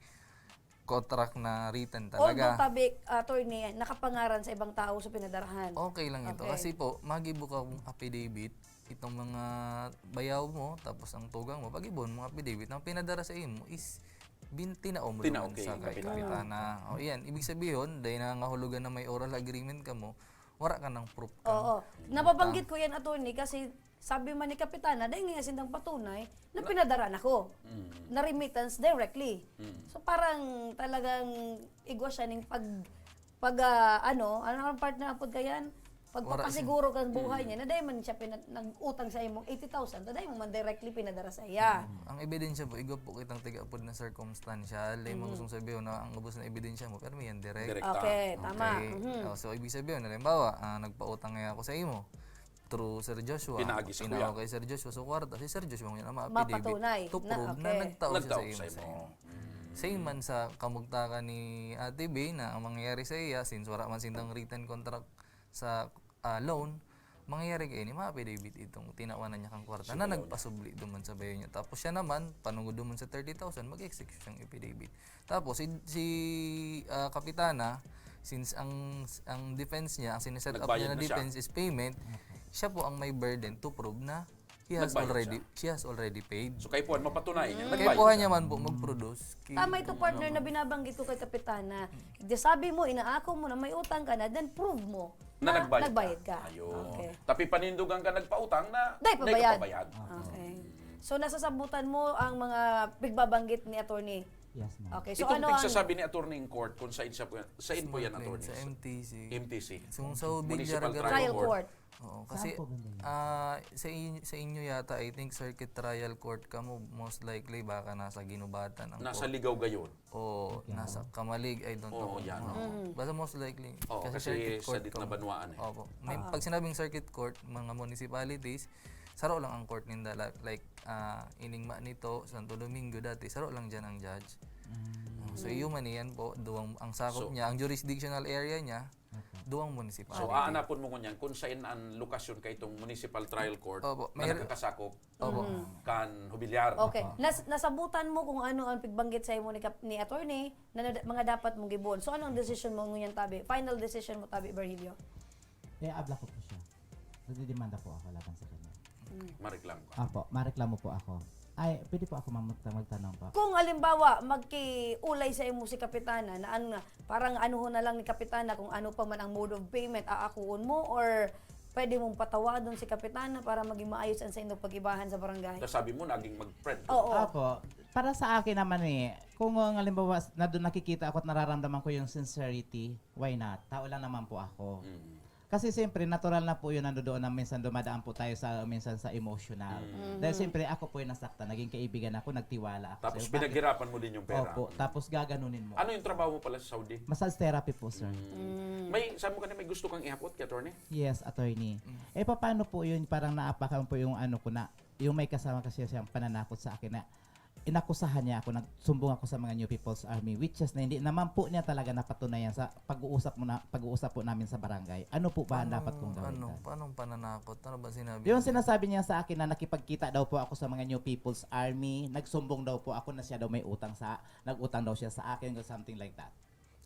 contract na written Although talaga. tabi, attorney, nakapangaran sa ibang tao sa pinadarahan. Okay lang ito. Okay. Kasi po, magibo ka kung affidavit, itong mga bayaw mo, tapos ang tugang mo, pag-ibon mo affidavit, ang pinadara sa imo is bin, tinao mo Tinao duman kay sa kay kapitana. kapitana. O yan, ibig sabihin, dahil nangangahulugan na may oral agreement ka mo, wala ka ng proof ka. Oo. Nababanggit ko yan, attorney, kasi sabi man ni Kapitana, dahil nga sindang patunay na pinadara na ko. Mm. Na remittance directly. Mm. So parang talagang igwa siya ning pag pag ah, ano, ano ang part na apod kayan? Pagpapasiguro kang buhay niya na dahil man siya pina- nag-utang sa imong eighty thousand, dahil mo man directly pinadara sa iya. Ang ebidensya po, igwa po kitang tiga-apod na circumstantial. Dahil mo gustong sabihin na ang ubos na ebidensya mo, pero may yan direct. Direct. Okay, tama. Okay. Mhm. Oh, so, ibig sabihin, halimbawa, ah, nagpautang nga ako sa imo through Sir Joshua. Pinaagi sa Pinawa kuya. kay Sir Joshua. So, kwarta si Sir Joshua, yung ma-affidavit Mapatunay to na, prove na, okay. nagtao siya sa Nagtao imo. sa imo. Same man sa kamugtakan ni Ate B na ang mangyayari sa iya, since wala man sindang written contract sa ah, loan, mangyayari kaini, ma-affidavit itong tinawanan niya kang kwarta na Sibayaw niya. Nagpasubli duman sa bayaw niya. Tapos siya naman, panungod duman sa thirty thousand, mag-execute siyang affidavit. Tapos si, si ah, Kapitana, since ang ang defense niya, ang sineset up niya Nagbayad na na siya. defense is payment, siya po ang may burden to prove na he has Nagbayad already siya. she has already paid. So, kayo po, mapatunayan niya. Kaya Nagbayad kuha siya. niya man po mag-produce. Ki- Tama ito, partner, na binabanggit ko kay Kapitana. Di sabi mo, inaako mo na may utang ka na, then prove mo Na nagbayad, nagbayad ka. Ayun. Okay. Tapi panindugan ka nagpautang na Dahil dahil pabayad. ka pabayad. Okay. So, nasasabutan mo ang mga pigbabanggit ni attorney. Yes, ma'am. Okay, so Itong ano ang pigsasabi ni attorney in court, kung saan siya po yan, saan po yan, Small attorney? claim sa M T C. M T C. Kung sa Municipal Villarreal Trial trial Court. Court? Oo, kasi Saan po banda yun? ah, sa, in- sa inyo yata, I think circuit trial court ka mo, most likely baka nasa Guinobatan ang Nasa court. Ligaw gayon. O Okay. nasa Camalig, I don't Oo, know. yan, Oo. oo. Mm. Basta most likely. Oo, kasi sa circuit court dit ka na mo. banwaan eh. Opo. May, Ah. Pag sinabing circuit court, mga municipalities, saro lang ang court ninda. La- Like, ah, ining Manito, Santo Domingo dati, saro lang dyan ang judge. Mm. So, iyo man iyan po, duwang, ang sakop So, niya, ang jurisdictional area niya, Opo. duwang municipality. So, aanapon mo ngunyan kung saan ang lokasyon kay itong municipal trial court Opo, na may- nakakasakop Opo. Mhm. kan Jubilar. Okay. Nas- nasabutan mo kung ano ang pigbanggit sa imo ni, Kap- ni attorney na, na mga dapat mong gibuon. So, anong decision mo ngunyan, tabi? Final decision mo, tabi, Virgilio? Eh, abla ko po siya. Nagdidemanda po ako laban sa kanya. Mareklamo ka. Apo, mareklamo po ako. Ay, pwede po ako mamut-, magtanong po? Kung halimbawa, magkiulay sa imo si Kapitana, na an-, parang anuhon na lang ni Kapitana kung ano pa man ang mode of payment, aakuon mo, or pwede mong patawadon si Kapitana para maging maayos ang sa inyong pag-ibahan sa barangay? Kasabi mo, naging mag-friend ka. Oo. Apo, para sa akin naman eh, kung, uh, halimbawa, na doon nakikita ako at nararamdaman ko yung sincerity, why not? Tao lang naman po ako. Mm. Kasi siyempre, natural na po yun, nandoon na minsan dumadaan po tayo sa, minsan sa emotional. Mm. Dahil siyempre, ako po yung nasaktan, naging kaibigan ako, nagtiwala ako Tapos sa'yo. Bakit? Pinaghirapan mo din yung pera. Opo, Mm. tapos gaganunin mo Ano yung ako. trabaho mo pala sa Saudi? Massage therapy po, sir. Mm. Mm. May, sabi mo kanina, may gusto kang ihapot kay attorney? Yes, attorney. Mm. Eh, paano po yun? Parang naapakan po yung ano ko na, yung may kasama kasi siyang pananakot sa akin na inakusahan niya ako, nagsumbong ako sa mga New People's Army, which is na hindi naman po niya talaga napatunayan sa pag-uusap mo na, pag-uusap po namin sa barangay. Ano po ba ang Paano, dapat kong gawin ano, dyan? Paanong pananakot? Ano ba sinabi Yung niya? Sinasabi niya sa akin na nakipagkita daw po ako sa mga New People's Army, nagsumbong daw po ako na siya daw may utang sa, nag-utang daw siya sa akin or something like that.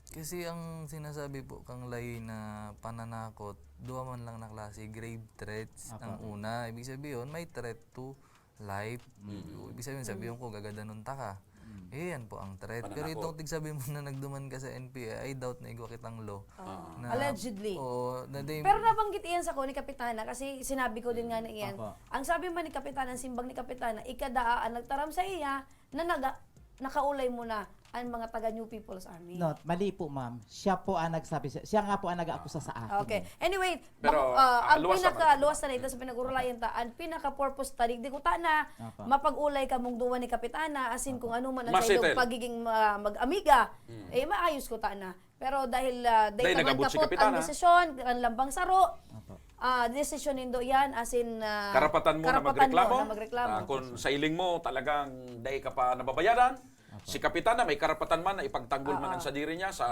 Kasi ang sinasabi po kang Lai na pananakot, duwa man lang na klase, grave threats Apa. ang una. Ibig sabihin, may threat to life. Mm. Ibig sabihin, sabihin Mm. ko, gagadanon ta ka. Mm. Eh, yan po ang threat. Pero Pananakot. itong tigsabi mo na nagduman ka sa N P A, I doubt na igwa kitang law. Ah. Na, Allegedly. Oo, na they Pero nabanggit iyan sa ko ni Kapitana kasi sinabi ko din nga na iyan. Apa. Ang sabi man ni Kapitana, ang simbag ni Kapitana, ika daa ang nagtaram sa iya na naga-, nakaulay mo na ang mga taga New People's Army. No, mali po, ma'am. Siya po ang nagsabi sa, siya nga po ang nag-aakusa sa akin Okay. eh. Anyway, Pero, bako-, ah, ah, ang luwas naman. pinakaluwas na ito sa pinag-urulayan ta, ang pinaka-purpose ta, digdi ko ta na Apa. mapag-ulay kamong duwa ni Kapitana, as in Apa. kung ano man ang Mas sa iyong settle. pagiging, ah, mag-amiga, Mm. eh, maayos ko ta na. Pero dahil, ah, dahil Dahil naman nag-abot si kapot ang Kapitana. desisyon, ang lambang saro, Apa. ah, desisyon nindo yan, as in, ah, Karapatan mo na karapatan mo magreklamo. na magreklamo. Ah, kung sa iling mo, talagang dahil ka pa nababayaran, Apa. si Kapitana may karapatan man na ipagtanggol man Ah, ang ah. sadiri niya sa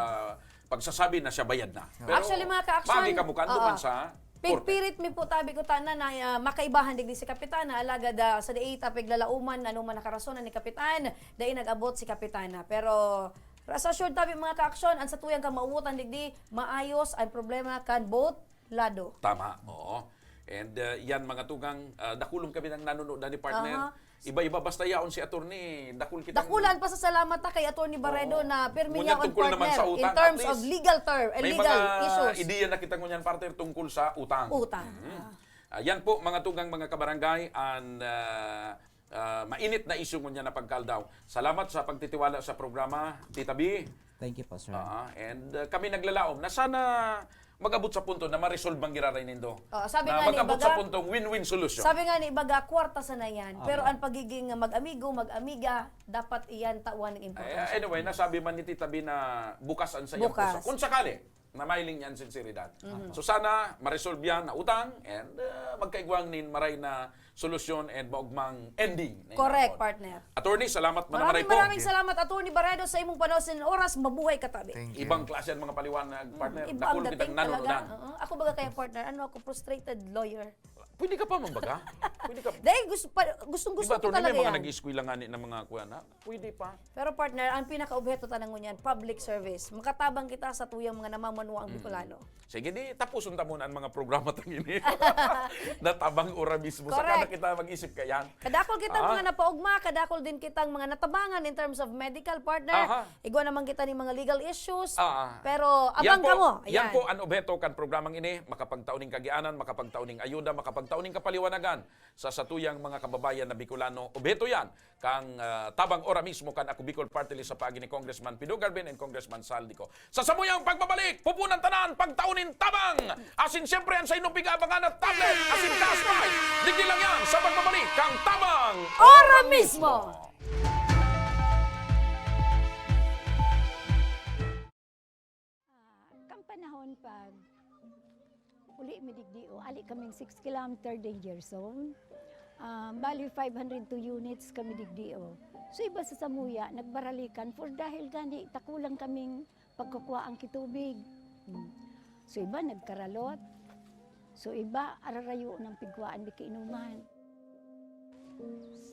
pagsasabi na siya bayad na. Pero Actually, mga ka-aksyon, maagi ka mo, kanduman oo. sa korte. Pigpirit mi po tabi ko tana na, ah, makaibahan digdi si Kapitana, alagad, ah, sa dai ta piglalauman, ano man nakarason ni Kapitan, dai nag-abot si Kapitana. Pero, rest assured tabi, mga ka-aksyon, ang satuyang kamautan digdi, maayos ang problema kan both lado. Tama, oo. And, uh, yan, mga tugang, uh, dakulon kami ng nanonood na ni partner. Aha. Iba-iba, basta yaon si attorney, dakul kitang Dakulan pa sa salamat ta kay Attorney Barredo Oo. na pirmi Ngunyan yaon, tungkol naman partner, sa utang, in terms at of least, legal term, eh, may legal mga issues. ideya na kita ngunyan, partner, tungkol sa utang. Utang. Mhm. Ah. Ah, yan po, mga tugang, mga kabarangay, ang, ah, ah, mainit na isyu ngunyan na pagkaldaw. Salamat sa pagtitiwala sa programa, Tita B. Thank you po, sir. Ah, and, ah, kami naglalaom na sana mag-abot sa punto na ma-resolve ang giraray nindo. Oh, sabi Na nga ni mag-abot sa Baga, puntong win-win solution. sabi nga ni Baga, kwarta sana yan. Opo. Pero ang pagiging mag-amigo, mag-amiga, dapat iyan tawan ng Ay, importansya. anyway, nasabi man ni Tita B na bukas ang sa iyang Bukas. puso. Kung sakali, na mahiling niyan sinseridad. Mhm. So sana ma-resolve yan na utang and, ah, magkaigwang nin maray na solusyon and maugmang ending na Correct, inapod. partner. Attorney, salamat man naman Maraming, po. maraming salamat, Attorney Barredo, sa imong panahon sa oras. Mabuhay ka tabi. Thank you. Ibang klase ang mga paliwanag, Mm, partner. iba ang Dakul dating kitang talaga. nanonodan. Oo. Ako baga kaya, partner, ano ako, frustrated lawyer. Pwede ka pa man baga? Pwede ka. Dahil gusto pa, gustong gusto Di ba, ko attorney, may talaga mga yan. nag-eskwela nga ni, ng mga kuya na? Pwede pa. Pero, partner, ang pinaka-obheto ta na ngunyan, public service. Makatabang kita sa tuyang mga namamanuang Mm. Bicolano. Sige, di, tapuson ta muna ang mga programa tang ini. Natabang ora mismo. Saka Correct. na kita mag-isip kayan. Kadakol kitang Ah. mga napaugma, kadakol din kitang mga natabangan in terms of medical, partner. Aha. Igwa naman kita ning mga legal issues. Ah. Pero Yan abang po, kamo. yan Ayan. po ang obheto kan programang ini, makapagtao ning kagianan, makapagtao ning ayuda, makapagtao ning kapaliwanagan sa satuyang mga kababayan na Bicolano. Obheto yan kang, ah, tabang ora mismo kan Ako Bicol Party List sa paagi ni Congressman Pido Garvin and Congressman Saldico. Sa samuyang pagbabalik, pupunan tanan, pagtao nin tabang! Asin siyempre, ang sa inyong pig-aabangan na tablet, asin cash prize. Digdi lang yan sa pagbabalik kang Tabang Ora Ora mismo. mismo. Ah, kan panahon pag uli mi digdi, o, ali kaming six kilometer danger zone. Ah, bali, five hundred two units kami digdi, o. So, iba sa samuya, nagbaralikan for dahil gani, takulang kaming pagkukuhaan ki tubig. Hmm. So, iba nagkaralot. So, iba, ararayo ng pigkuhaan mi kainuman.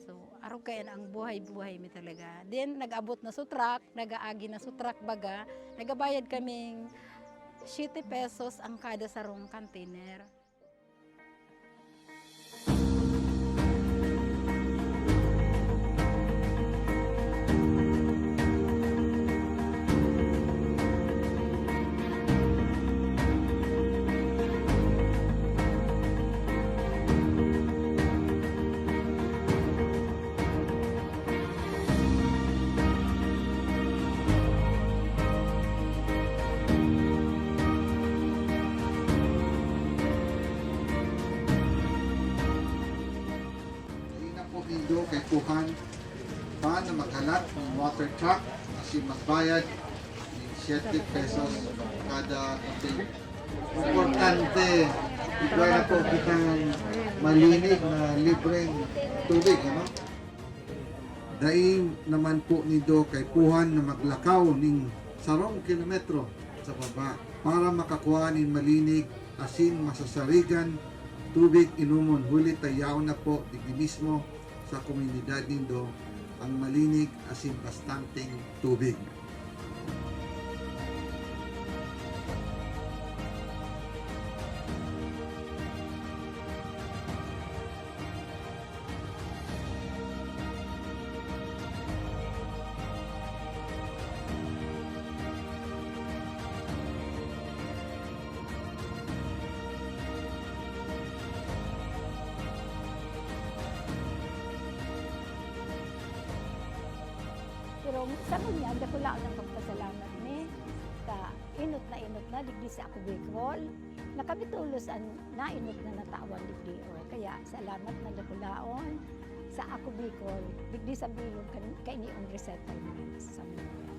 So, arog kaya na ang buhay-buhay mi talaga. Then, nag-abot na sa truck, nag-aagi na sa truck baga, nagabayad kaming siyete pesos ang kada sarong container. Nido kaipuhan pa na maghalat nin water truck asin magbayad nin siyete pesos kada container. Importante, igwa na po kitang malinig na libreng tubig, ano? Dai naman po nido kaipuhan na maglakaw nin sarong kilometro sa baba para makakua nin malinig asin masasarigan tubig inomon, huli ta yaon na po digdi mismo sa komunidad nindo ang malinig asin bastanteng tubig. Pero sa ngunyan, dakulaon an pagpasalamat mi ta enot na enot na digdi sa Ako Bicol, na kami tolos an naenot na natawan digdi. O, kaya salamat na dakulaon sa Ako Bicol, digdi sa bilog kan, kainiong resettlement sa Zamboanga.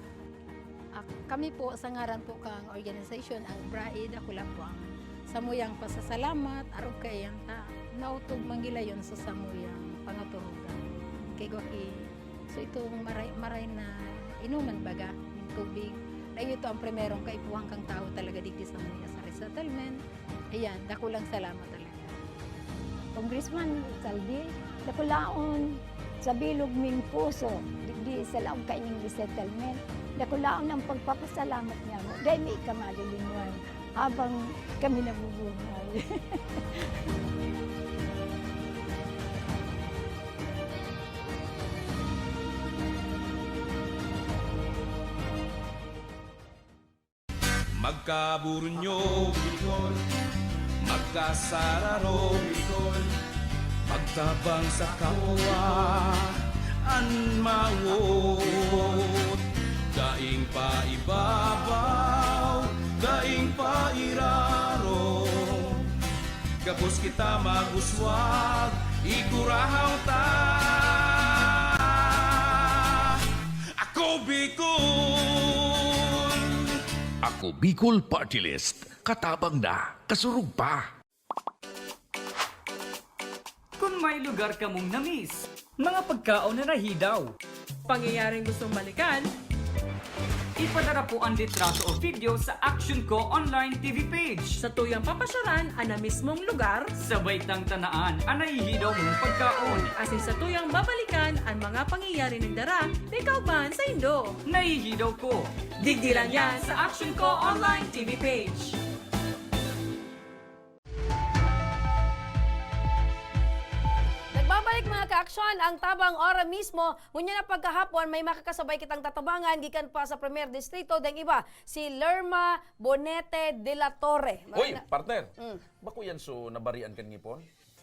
Ak-, kami po, sa ngaran po kang organisasyon, ang BRAE, dakula po ang samuyang pasasalamat, arog kaiyan ta naotob manggilayon sa samuyang pangaturugan. Kay gwa ki, so itong maray, maray na inuman baga, yung tubig, na ito ang primerong kaipuhan kang tao talaga digdi sa Zamboanga sa resettlement. Ayan, dakulang salamat talaga. Congressman Saldi, dakulaon sa bilog ming puso, digdi sa laog kaining resettlement, dakulaon ang pagpapasalamat niamo. Dai mi ka malilinwan habang kami nabubuhay. Magkaburunyo, Bicol. Magkasararo, Bicol. Magtabang sa kapwa, an mawot. Daing paibabaw, daing pairarom. Gabos kita mag-uswag, ikurahaw ta. Ako Bicol! Ako Bicol Party List. Katabang na, kasurog pa. Kung may lugar kamong na-miss, mga pagkaon na nahidaw, pangyayaring gustong balikan, ipadara po an litrato o video sa Action Co Online T V page. Satuyang papasyaran an na mismong lugar. Sabay tang tanaan an nahihidaw mong pagkaon. Asin satuyang babalikan an mga pangyayari nagdara nin kauban saindo. Nahihidaw ko. Digdi lang yan sa Action Co Online T V page. Nagbabalik, mga ka-aksyon, ang Tabang Ora mismo. Ngunyan na pagkahapon, may makakasabay kitang tatabangan gikan pa sa Primer Distrito, dang iba, si Lerma Bonete de la Torre. Uy, Marina- partner! Mm. Bako yan so nabarian kan ngipon?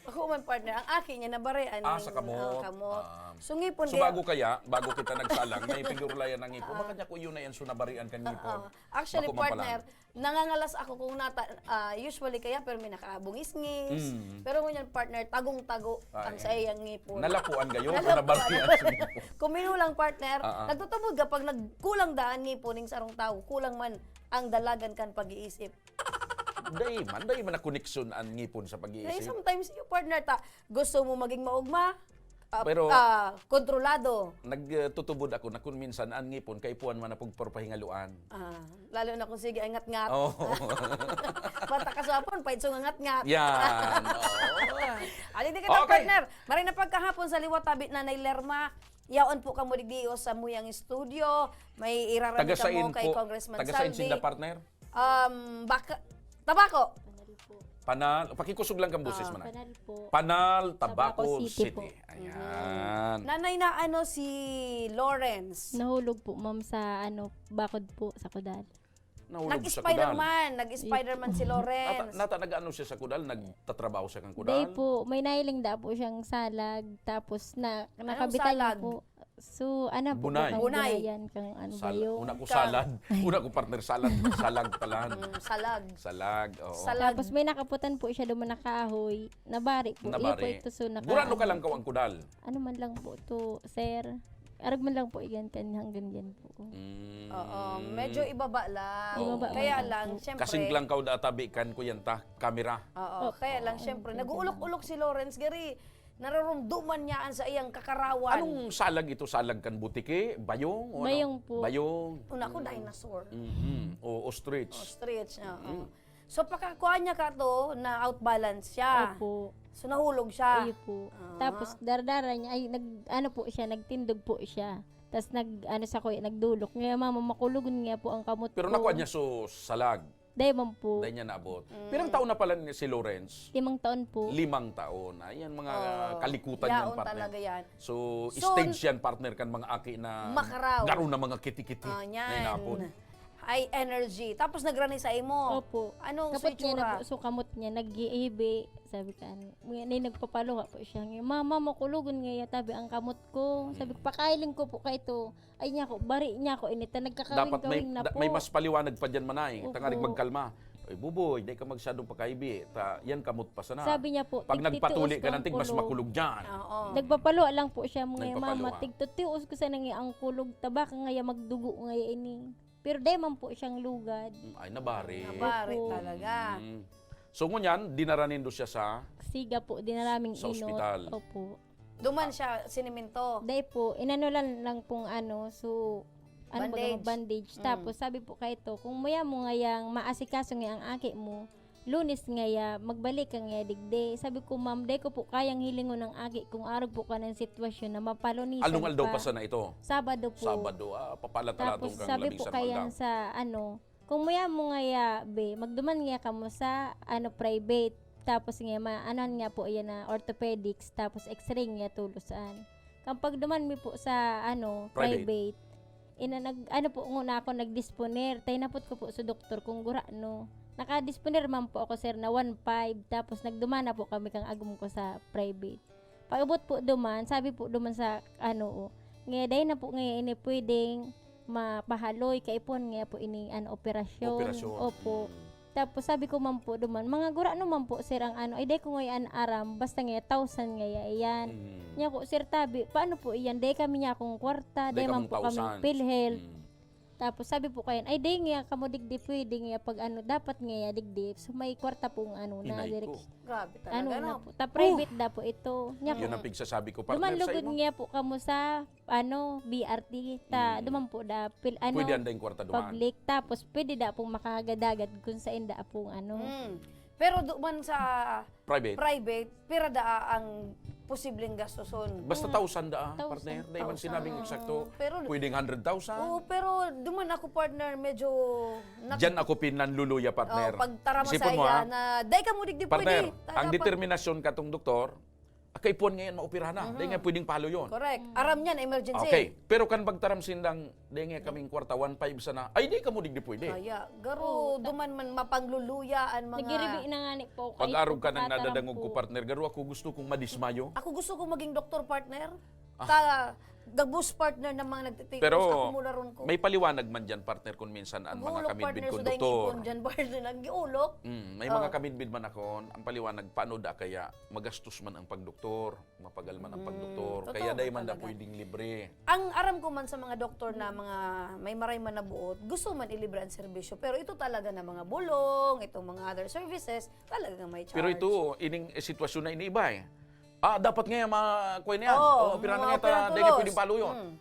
Ako man, partner. Ang aki niya, nabarian Ah, ning, sa kamot. ah, kamot. Ah. So, ngipon So, kaya bago kaya, bago kita nagsalang, may pigurlayan ng ngipon. Ah. Baka niya ko yun na yan so nabarian kan ngipon. Ah, ah. Actually, Bako man pala. partner, nangangalas ako kung nata-, ah, usually kaya, pero may nakabungis-ngis. Mm. Pero ngunyan, partner, tagong-tago Ay. ang sa iyang ngipon. Nalapuan gayon, Nalapuan. nabarian sa ngipon. Kuminulang, partner, Ah, ah. nagtutubod ka pag nagkulang daan ngipon ning sarong tawo, kulang man ang dalagan kan pag-iisip. Dai man, dai man na koneksyon ang ngipon sa Dai, pag-iisip. sometimes, yung partner ta, gusto mo maging maugma, ah, Pero ah, kontrolado. nagtutubod ako na kung minsan ang ngipon kaipuhan man na pagpapahingaloan. Ah, lalo na kung sige, ay ngat-ngat. Oo. Bata ka sa hapon, pahit sa ngat-ngat. Yan. Oo. Ali, di kita, Okay. partner. Maray na pagkahapon sa liwat tabi na Nanay Lerma. Yaon po kamo digdi o sa muyang studio. May iraramid Taga sain kamo kay po? Congressman Taga sain Saldi. sila, partner? Um, baka, Tabaco. Panal po. Panal, pakikosog lang kang boses Ah. man, ah. Panal po. Panal, Tabaco Tabaco City City. po. Ayan. Nanay, naano si Lawrence? Nahulog po, ma'am, sa ano, bakod po, sa kudal. Nahulog sa Nag-Spider-Man. kudal. Nag-Spider-Man si Yes. Lawrence. Nata-, nata-, nag-ano siya sa kudal? Nagtatrabaho siya kang kudal? Hindi po. May nahiling da po siyang salag. Tapos na, Anong nakabitan niya salag? po. So, ano po, Bunay. Kang Bunay. Bunayan, kang ano, Sal- Bayo. Una ko Ka- salad. Una ko partner salad. Salag pala. Mm, salag. Salag, oo. Salag. Tapos may nakaputan po siya duman na kahoy. Nabari po. Iyo po Nabari. ito, so naka- Gurano ka lang kaw ang kudal. Ano man lang po to, sir. Arag man lang po iyan kan hanggang diyan po. Mm. Oo, medyo ibaba lang. Ibaba Kaya lang lang, po. syempre. Kasing lang kaw da tabi kan kuyan ta, kamera. Oo, Opo. kaya lang, syempre. Ang Nag-uulok-ulok si Lawrence, gari. Nararamdaman niya ang sa iyang kakarawan. Anong salag ito? Salag kan butiki? Bayong? O ano? Bayong po. Bayong. Una ko, dinosaur. Mhm. O ostrich. Ostrich, oo. So, pagkakuha niya ka to, na-outbalance siya. Opo. So, nahulog siya. Iyo po. Ah. Tapos dardara niya, ay, nag, ano po siya, nagtindog po siya. Tapos nag, ano sa kuya, nagdulok. Ngayon, mama, makulogon nga po ang kamot Pero ko. Nakuha niya so salag. Dahil man po. Dahil niya naabot. Pirang taon na pala ni si Lawrence? Limang taon po. Limang taon. Ayan, mga Oh, kalikutan yan, yaon partner. Talaga yan. So, So, stage yan, partner, kan mga aki na Makaraw. Garo na mga kitikiti. Ah, Na yan. inapon. High energy. Tapos nagrani sa imo. Opo. Anong Kapot sa niya na itsura? Po, so kamot niya, nag-iihibi. Sabi ka, ano, ngayon, nagpapaluha po siya. Ngayon, mama, makulogon nga yatabi ang kamot ko. Sabi ko, pakailing ko po ka ito. Ay niya ko, bari niya ko, inita, Dapat may, nagkakawing-kawing na da- po. May mas paliwanag pa dyan, manay. Opo. Tangarig magkalma. Ay, buboy, di ka magsadong pakaibi. Ta, yan kamot pa sana. Sabi niya po, Pag nagpatuli "Tigtitios ka kang nantig, mas kulog." Makulog dyan. Oo. Nagpapaluha lang po siya, mga Nagpapaluha. mama, tigtutios ko sana nga ang kulog, tabaka nga ya magdugo nga ya ini. Pero dai man po siyang lugad. Mm, ay, nabari. Nabari Opo. talaga. Mm. So, ngunyan, dinara nindo siya sa Siga po, dinaraming Sa inot. ospital. Opo. Duman siya, siniminto. Dai po, inano lang, lang pong ano, so, ano ba Bandage. bandage. Mm. Tapos sabi po kayo to, kung muya mo ngayang maasikaso nga ang aki mo, Lunes ngaya, magbalik ka ngaya digdi. Sabi ko, ma'am, dai ko po kayang hilingon ang aki kung arog po ka ng sitwasyon na mapalunisan Anong aldaw pa. pa sana ito? Sabado po. Sabado. Ah, papala talatong Tapos kang sabi po lamisang kaya aldaw. Sa ano, kung muya mo ngaya, be, magduman ngaya kamo sa ano, private. Tapos ngaya, maanan nga po yan na orthopedics, tapos x-ray nga tulosan. Kapag duman mi po sa ano, Private. Private, ina nag ano po nguna ako nagdisponer, tainapot ko po sa doktor kung gura no. Nakadisponer man po ako, sir, na one five, tapos nagduman na po kami kang agom ko sa private. Pag-abot po duman, sabi po duman sa ano, oh, ngayon dahil na po ngayon ini pwedeng mapahaloy, kaipon nga po ini ano, operasyon. Operasyon. Opo. Mm. Tapos sabi ko man po duman, mga gura naman po, sir, ang ano, ay dai ko ngayon aram, basta nga thousand nga ya- iyan. Mm. Niya ko, sir, tabi, paano po iyan? Dai kami niya akong kwarta, Dai dai man kamong po kami thousand. PhilHealth. Mm. Tapos sabi po kayan, ay dai nga kamo digdi pwede nga pag ano, dapat nga ya digdi. So may kwarta pong ano na Inay direct. ko. Grabe talaga, Ano no? na po, ta private na po ito. Niya Yun ko, ang pigsasabi ko, partner, duman sa lugod imo. Nga po kamo sa ano, B R T, ta, Mm. duman po da, pil, ano, Pwede ang daing kwarta duman. public, tapos pwede da pong makahagad-hagad kung sa inda pong ano. Mm. Pero duman sa Private. Private, pira daa ang posibleng gastuson? Basta thousand da, Thousand. partner. Dahil man Thousand. sinabing eksakto, Pero- pwedeng hundred thousand. Oo, pero duman ako, partner, medyo naki- Diyan ako pinanluluya, partner. Oh, pagtarama Isipon sa mo, iya ha? na, dai ka mo digdi Partner, pwede. ang Dapat- determinasyon katong doktor, akay puwan ngayon maoperahan na. Dahil nga pwedeng palo yun. Correct. Aram niyan, emergency. Okay, pero kan pagtaram sindang, dahil nga kaming kwarta, one five sana. Ay, di ka mo digdi pwede. Kaya, garo, duman man mapangluluya ang mga... Nagiribi na nga ni po. Pag-arog ka nang nadadangog ko, partner, garo ako gusto kong madismayo. Ako gusto ko maging doktor, partner. Ah. Ta, gabos, partner, ng mga nagtitios. Pero Ako mula ron ko. May paliwanag man dyan, partner, kung minsan ang mga Gulok, kamidbid partner, kong sa doktor. Dahil dyan, partner, nag-iulok. Mm, may mga kamidbid man akon, ang paliwanag, paano da kaya magastos man ang pagdoktor, mapagal man ang pagdoktor, totoo kaya dahil man da talaga. Pwedeng libre. Ang aram ko man sa mga doktor na mga may maray man na buot, gusto man ilibre ang serbisyo. Pero ito talaga na mga bulong, itong mga other services, talaga may charge. Pero ito, ining eh, sitwasyon na iniiba eh. Ah, dapat nga ma kuha niyan. Oo, Oh, pira na mga nga ta, opera dahil tulos. Pwedeng palo yun. Mm.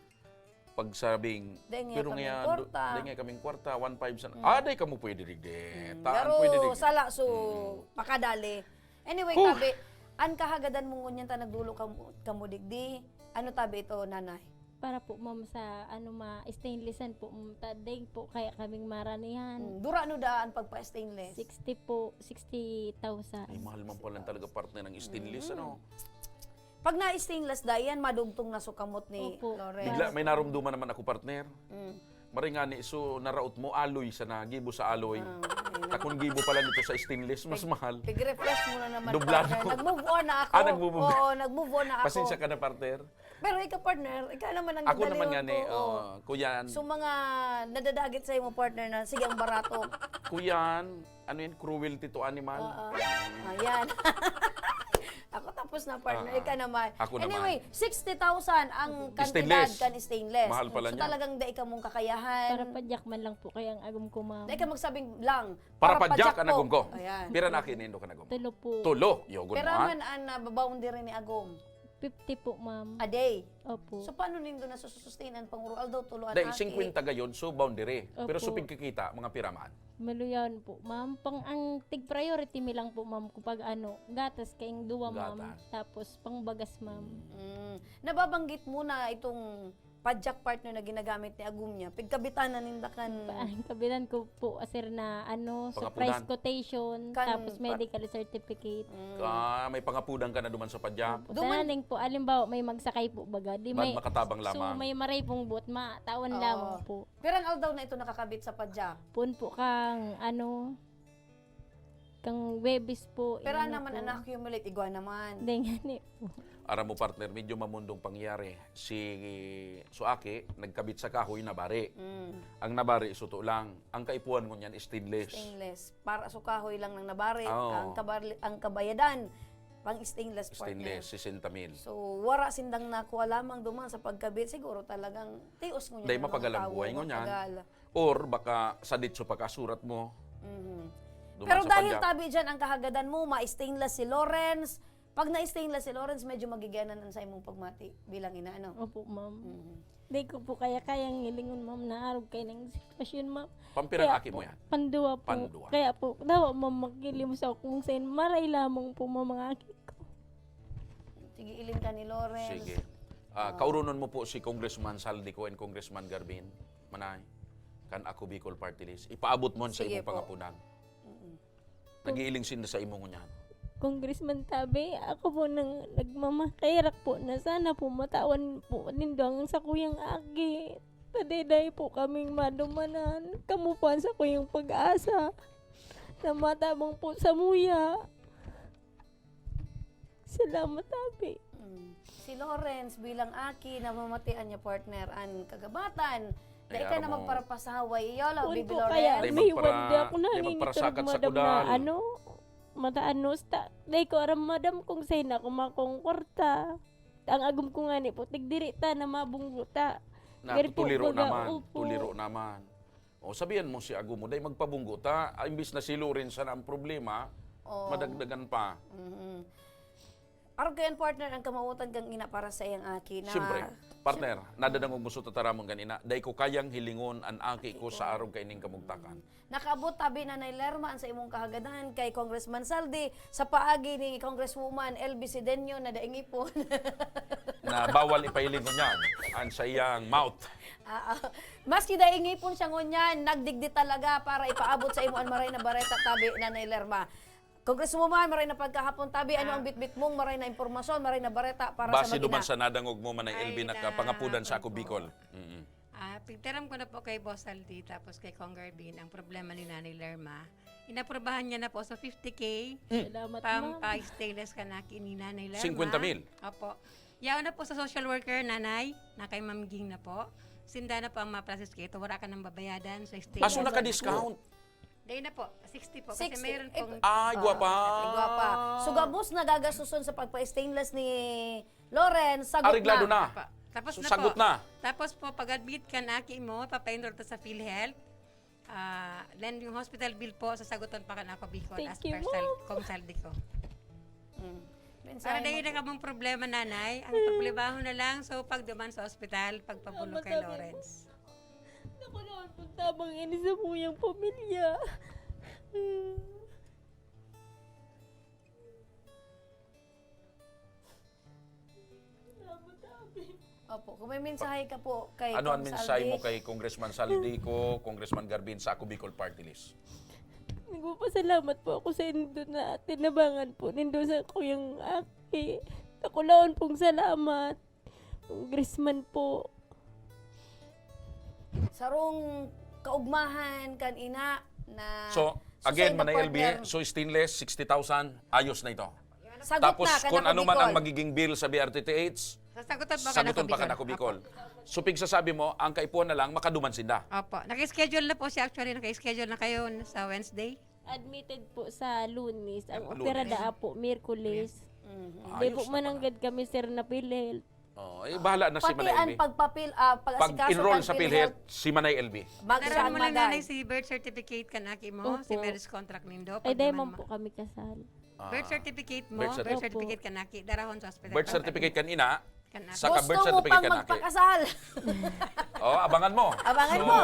Pagsabing, Dahil nga pero kaming nga, kwarta. dahil nga kaming kwarta, one five sa, ah, dahil kamo pwede digdi. Mm, Taan pero pwede digdi. sala, so, pakadali. Anyway, tabi, ang kahagadan mo ngunyan ta nagdulo kamo, kamo digdi, ano tabi ito, nanay? Para po, ma'am, sa ano, ma-stainlessan po, mm, ta, ding po kaya kaming maranihan. Mm, dura no daan pagpa-stainless? Sixty po, sixty thousand. Ay, mahal man pala talaga, partner, ng stainless, ano? Pag na-stainless, dayan, madugtong na sukamot ni Opo. Lawrence. Bigla, may narumduman naman ako, partner. Mm. Maringani, so naraot mo, aloy sa nagibo sa aloy. Ah, ayun. Takon gibo pala nito sa stainless, mas mahal. Pig-refresh mo na naman, Dublado. Partner. Nag-move on na ako. Ah, nag-move on. Oo, nag-move on na ako. Pasensya ka na, partner. Pero ikaw, partner, ikaw naman ang Ako naman nga ni, nadaliwan ko, oh. oh, kuyan. So, mga nadadagit sa imo, partner, na, "Sige, ang barato." Kuyan, ano yan? Cruelty to animal? Oo. Ayan. Ako tapos na, partner. Ah, Ikaw naman. ako naman. Anyway, sixty thousand ang Stainless. kantidad kan stainless. Mahal pala So, niya. talagang dai ka mong kakayahan. Para padyak man lang po kaya ang agom ko, ma'am. Dai ka magsabing lang. Para Para padyak padyak ang po. agom ko. Ayan. Pira na kinindo ka na agom? Tulo po. Tulo. Yogon Pira mo, ha? man ang, ah, boundary ni agom? Fifty po, ma'am. A day? Opo. So, paano nindo nasusustain ang panguro? Although, tulo an Dai, aki. singkwenta gayon, so boundary. Pero Opo. supig kikita, mga pira man? Maluyawan po, ma'am. Pang ang tig priority mi lang po, ma'am, kapag ano, gatas kaing duwa, ma'am. Gatas. Tapos, pangbagas, ma'am. Mm. Mm. Nababanggit mo na itong padyak, partner, na ginagamit ni agom niya. Pigkabitanan ninda kan Pa-, ang kabitan ko po, sir, na ano, Pangapunan. surprise quotation, Kan tapos pa- medical certificate. Mm. Ah, may pangapunan ka na duman sa padyak? Opo. Duman- Tananing po, alimbawa, may magsakay po baga, di Bad may, makatabang so, lamang. may maray pong buot, matawan Oo. lamang po. Pirang aldaw na ito nakakabit sa padyak? Puon po kang, ano, kang Webis po, Pero inano naman, po. na-accumulate, igwa naman. Hindi nga ni po. Aram mo, partner, medyo mamundong pangyayari. Si, so aki, nagkabit sa kahoy, nabari. Mm. Ang nabari, suto lang. Ang kaipuhan mo niyan, stainless. Stainless. Para sa kahoy lang nang nabari. Oo. Ang kabarli-, ang kabayadan, pang stainless, partner. Stainless, sesenta mil. So, wara sindang nakuha lamang duman sa pagkabit. Siguro talagang tios ngunyan Dahil ang mga mapagal ang tawo, buhay ngunyan. mapagal. Or baka sa ditso pagkasurat mo. Mhm. Duman Pero sa dahil padyak. tabi dyan ang kahagadan mo, ma-stainless si Lawrence. Pag na-stainless si Lawrence, medyo magigianan ang sa imong pagmati bilang ina, ano? Opo, ma'am. Mhm. Di ko po kaya-kayang hilingon, ma'am, na arog kayo ng sitwasyon, ma'am. Pampirang Kaya aki mo po, yan? panduwa po. Panduwa. Kaya po, dawa, ma'am, magkilimos ako kung saan. Maray lamang po, ma'am, ang aki ko. Sige, iling ka ni Lawrence. Sige. Ah, Ah. kaurunon mo po si Congressman Saldico and Congressman Garbin, Manay, kan Ako Bicol Party List. Ipaabot mo sa Sige imong po. pangapunan. Mm-mm. Nag-iiling sinda sa imo ngunyan. Congressman Tabe, ako po nang nagmamakirak po na sana po matawan po nindo ang sakuyang aki. Tadayday po kaming madumanan. Kamo po ang sakuyang pag-asa na matabang po samuya. Salamat, Tabe. Mm. Si Lawrence bilang aki, namamatian niya, partner, an kagabatan. Dai Ay, ka na aram mo. magparapasaway. Iyo lang, Kun Bibi po Lawrence. kaya, Dai may magpara-, wanda ako dai nangingitulog, magparasakat sa madam, na kudal. ano, mataanos ta. Dai ko aram, madam, kung saan ako makong kwarta. Ang agom ko nga ni po, tigdiri ta na mabunggo ta. Na, Gari po, tuliro baga, naman. opo. Tuliro naman. O, sabihan mo si agom mo, dai magpabunggo ta. Ah, imbis na si Lawrence sana ang problema, Oh. madagdagan pa. Mhm. Arog kayan, partner, ang kamawatan kang ina para sa iyang aki na Siyempre, partner, nadadangog mo sa tataramon kan ina, dai ko kayang hilingon an aki ko sa arog kaining kamugtakan. Nakaabot tabi, Nanay Lerma, an sa imong kahagadan kay Congressman Saldi sa paagi ni Congresswoman L B Sidenio na daing ipon. Na bawal ipailing ko niyan, an sa iyang mouth. Ah, ah. Maski daing ipon siya ngunyan, nagdigdi talaga para ipaabot sa imo an maray na bareta tabi, Nanay Lerma. Congresswoman, maray na pagkahapon tabi. Ano Ah. ang bitbit mong maray na impormasyon, maray na bareta para sa Base mag-ina? duman sa nadangog mo, Manay Ay, L B, na na, kapangapudan sa Ako opo. Bicol. Mm-mm. Ah, pigtaram ko na po kay Boss Saldi, tapos kay Cong Garbin, ang problema ni Nanay Lerma. Inaprubahan niya na po sa fifty K, Mm. Salamat, ma'am. pampa-stainless kan aki ni Nanay Lerma. Singkwenta mil? Opo. Yaon na po sa social worker, Nanay, na kay Ma'am Ging na po. Sinda na po ang ma-process kaito. Wala ka nang babayadan sa stainless. Ah, so naka-discount? Dahil na po, sixty po. Kasi Sixty. mayroon Ito pong Ay, Oh, gwapa. ay, gwapa. So, gabos na gagastuson sa pagpa-stainless ni Lawrence, sagot Areglado na. na. Pa-, tapos So, na sagot po. na. Tapos po, pag-admit ka na, aki mo, papa-enroll to sa PhilHealth. Ah, then yung hospital bill po, sasagutan pa ka na ako, Bicol, Thank as you, per sal-, ma'am. Kong Saldi ko. Mm. Mensahe Para dahil mo na po. kamong problema, Nanay, ang problemaho na lang, so pag duman sa ospital, pagpabulo Salamat, kay sabi mo. Lawrence. Naku, Lord, pagtabang ini sa muyang pamilya. Salamat, Abi. Opo, kung may mensahe ka po kay Ano ang Kong mensahe mo Saldi? kay Congressman Saldi ko, Congressman Garbin sa Ako Bicol Party List? Nagpapasalamat po ako sa indo na tinabangan po nindo sa kuyang aki. Dakulaon pong salamat, Congressman po. Sarong kaugmahan kan ina na So, susay again, na Manay L B, partner. so stainless, sixty thousand, ayos na ito. Sagot Tapos, na, kung kana ano man ang Bicol. magiging bill sa B R T T H, Sasagutan pa ka na Saguton pa ka Bicol. na ko, Bicol. Opo. So, pigsasabi mo, ang kaipuhan na lang, makaduman sinda. Opo. Naka-schedule na po siya. Actually, naka-schedule na kayo sa Wednesday. Admitted po sa Lunes. Ang Ang opera Lunes. daa po, Miyerkules. Mhm. Hindi Ayos po na pala. mananggad kami, sir, na PhilHealth. Oh, eh, bahala na si Pati Manay ang L B. pagpapil-, ah, pag-asikaso Pag-enroll kan sa PhilHealth, PhilHealth, si Manay L B. Magsiya Darahan mo lang, magay. Nanay, si birth certificate kan aki mo, si Opo. marriage contract nindo, Ay, pag dahil naman man ma- po kami kasal. Ah. Birth certificate mo, Birth birth certificate. certificate kan aki, darahon sa ospital Birth pag certificate kan ina, kan aki. Saka Gusto birth mo certificate pang kan aki. magpakasal. Oh, abangan mo. Abangan So, mo.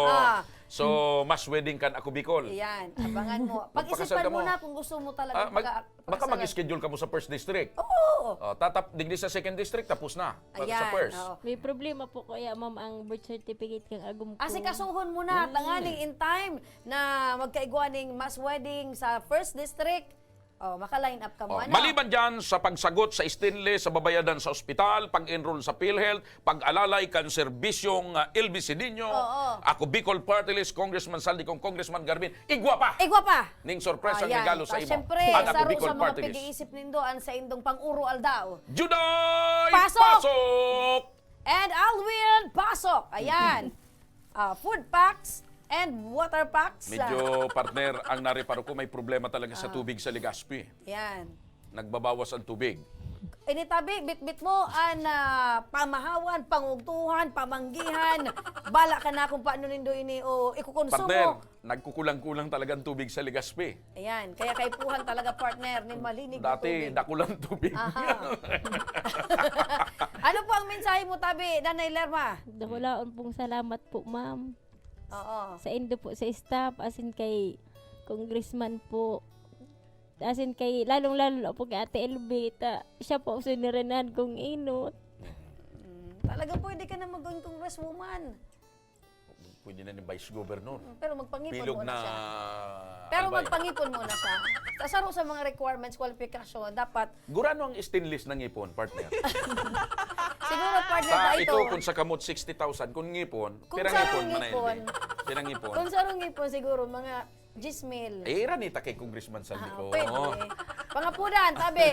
Ah. so, mass wedding kan Ako Bicol. Iyan, abangan mo. Magpakasal Pag-isipan ka mo mo. na kung gusto mo talaga Ah, mag-, pag-, baka pag-kasal. mag-schedule ka mo sa first district. Oo. Oh, tatap-, digdi sa second district, tapos na. Pag sa Ayan, first. oo. May problema po kaya, ma'am, ang birth certificate kang agom ko. Asikasuhon mo na, Hmm. tanganing in time na magkaigwa ning mass wedding sa first district. Oh, maka-line up ka Oh, muna. maliban dyan sa pagsagot sa stainless sa babayadan sa ospital, pag-enroll sa PhilHealth, pag-alalay kan serbisyong, ah, L B C Dino, Oo. Ako Bicol Party List, Congressman Saldi con Congressman Garbin, igwa pa! Igwa pa! Ning sorpresang Ayan. regalo sa Ah, imo. syempre, An Ako saro Bicol sa mga Party List. pag-iisip nindo, an saindong pang-uro aldaw. Juday Pasok! Pasok! And Alwin Pasok. Ayan. Ah, food packs and water packs. Medyo, partner, ang nareparo ko, may problema talaga sa Ah. tubig sa Legazpi. Yan. Nagbabawas ang tubig. Ini tabi, bitbit mo an, ah, pamahawan, pangugtuhan, pamanggihan. Bala ka na kung paano nindo ini o ikukonsumo. Partner, nagkukulang-kulang talaga ang tubig sa Legazpi. Ayan, kaya kaipuhan talaga, partner, nin malinig na Dati, tubig. dakulang tubig. Aha. Ano po ang mensahe mo, tabi, Nanay Lerma? Dakulaon pong salamat po, ma'am. Oo. Sa indo po, sa staff, asin kay Congressman po. Asin kay, lalong-lalo na po kay Ate Elvita. Siya po ang sinirinahan kong inot. Mm, talaga pwede ka na maging congresswoman. Pwede na ni Vice Governor. Mm, pero magpangipon Bilog muna na siya. Pero albay. magpangipon muna siya. Sa saro sa mga requirements, kwalifikasyon, dapat Gurano ang stainless na ngipon, partner? Siguro, partner, Sa na ito, ito. kung sa kamot, sixty thousand. Kung ngipon, Kung pirang sarong ngipon, Manay ngipon. Elvie? Pirang ngipon. Kung sarong ngipon, siguro, mga diyes mil. Eh, iranita kay Congressman Saldi Ah, ko. pwede. Pangapudan, tabi.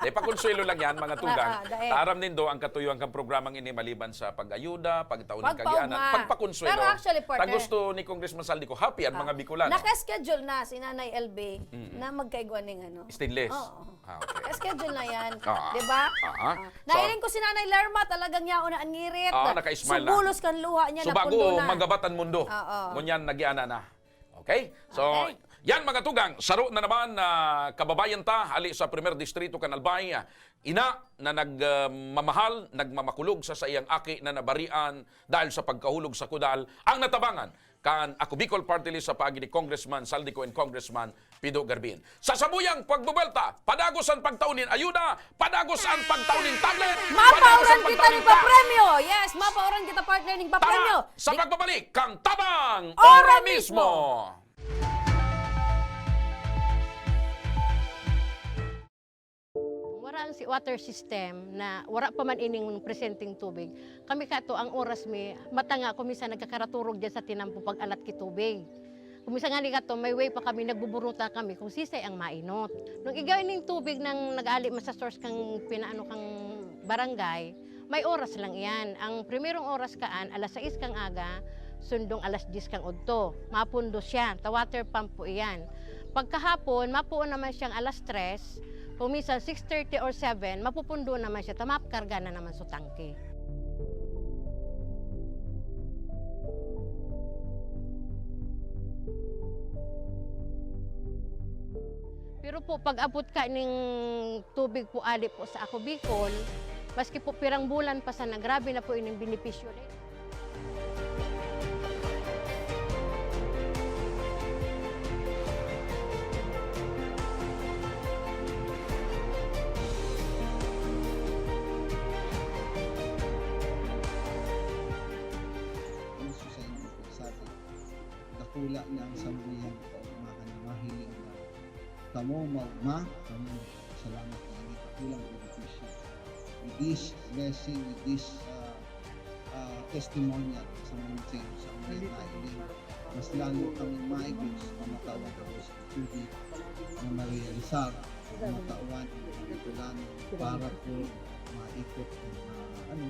Eh, pakonsuelo lang yan, mga tugang. Ah, ah, dahil Taaram nindo ang katuyuan kang programang ini maliban sa pag-ayuda, pagtao ng Pagpaugma. kagianan, pagpakonsuelo. Pero actually, partner, Ta gusto ni Congressman Saldi ko, happy ang ah, mga Bicolano. naka-schedule na si Nanay L B Mm-mm. na magkaigwa ning ano. Stainless? Oo. Ah, okay. Schedule na yan. Ah. Di ba? Ah. Ah. Nailing ko si Nanay Lerma, talagang yaon na ang ngirit. Ah, naka-smile na. Sumulos kan luha niya, So, bago napundo na. magabat ang mundo, Oo. ngunyan, nagiana na. Okay? So, Okay. yan, mga tugang, saro na naman na kababayan ta, hali sa Primer Distrito kan Albay, ina na nagmamahal, nagmamakulog sa saiyang aki na nabarian dahil sa pagkahulog sa kudal, ang natabangan kan Ako Bicol Party List sa paagi ni Congressman Saldi Co and Congressman Pido Garbin. Sa samuyang pagbubuelta, padagos an pagtao nin ayuda, padagos an pagtao nin tablet, padagos an Mapauran kita pagtao nin ning cash. papremyo! Yes, mapauran kita, partner, ning Tara, papremyo. sa Di- pagbabalik, kan Tabang Ora Ora mismo! mismo! Wara ang si-, water system na wara pa man ining presenteng tubig. Kami kato, ang oras mi, mata nga, kung minsan nagkakaraturog diyan sa tinampo pag-alat ki tubig. Kung minsan ngani kato, may way pa kami, nagbuburuta kami kung sisay ang mainot. Nung igay ning tubig nang nag-ali man sa source kang pinaano kang barangay, may oras lang iyan. Ang primerong oras kaan, alas sais kang aga, sundong alas dyes kang udto. Mapundo siya, ta water pump po iyan. Pagkahapon, mapuon naman siyang alas tres, kung minsan six thirty or seven, mapupundo naman siya, ta makarga na naman sa tangke. Pero po, pag-abot ka ning tubig po ali po sa Ako Bicol, maski po pirang bulan pa sana, grabe na po ining benepisyo na yun. Ang susay mo po, sabi, dakula na ang samuyang kaugmahan na mahiling na Kamo, ma-, ma-, kamo, salamat na ini, kakulang benepisyo. With this blessing, with this, ah, ah, testimonial sa mga sa mga nailing, mas lalo kami maigos, mamatawag ako sa tubig na marealisar. Matawan, ito lang para po maikot ang, ah, ano,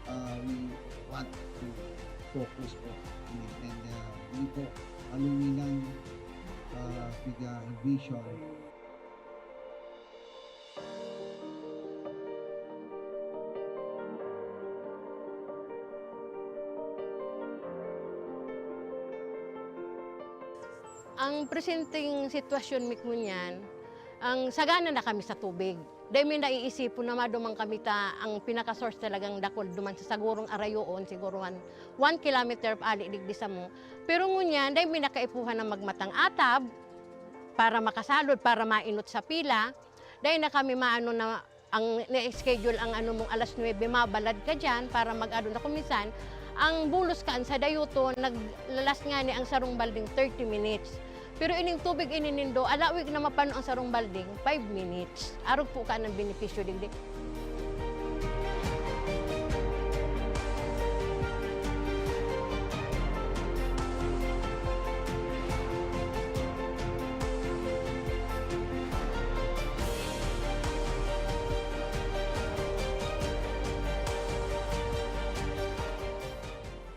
ah, we want to focus po. And, ah, yun po, aluminum, ah, piga vision. Ang presenteng sitwasyon mi ngunyan, ang sagana na kami sa tubig. Dai mi naiisipon na maduman kami ta ang pinaka-source talagang dakul duman sa sagurong arayoon, siguro han one kilometer ali digdi samo. Pero ngunyan, dai mi na kaipuhan na magmatang atab para makasalod, para mainot sa pila. Dai na kami maano na ang na-schedule ang ano mong alas nuebe, mabalad ka diyan para mag-ano na. Kung minsan, ang bulos kaan sa dayuto, naglalas ngani ang sarong balding thirty minutes. Pero ining tubig ini nindo, alawig na mapano ang sarong balding, five minutes. Arog po kaan ang benepisyo digdi.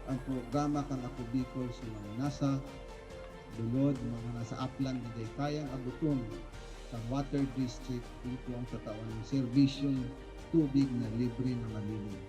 Ang programa kan Ako Bicol sa mga nasa lulod, mga nasa aplan na dai kayang aboton kan water district, ito ang tatawan ng serbisyong tubig na libre na malinis.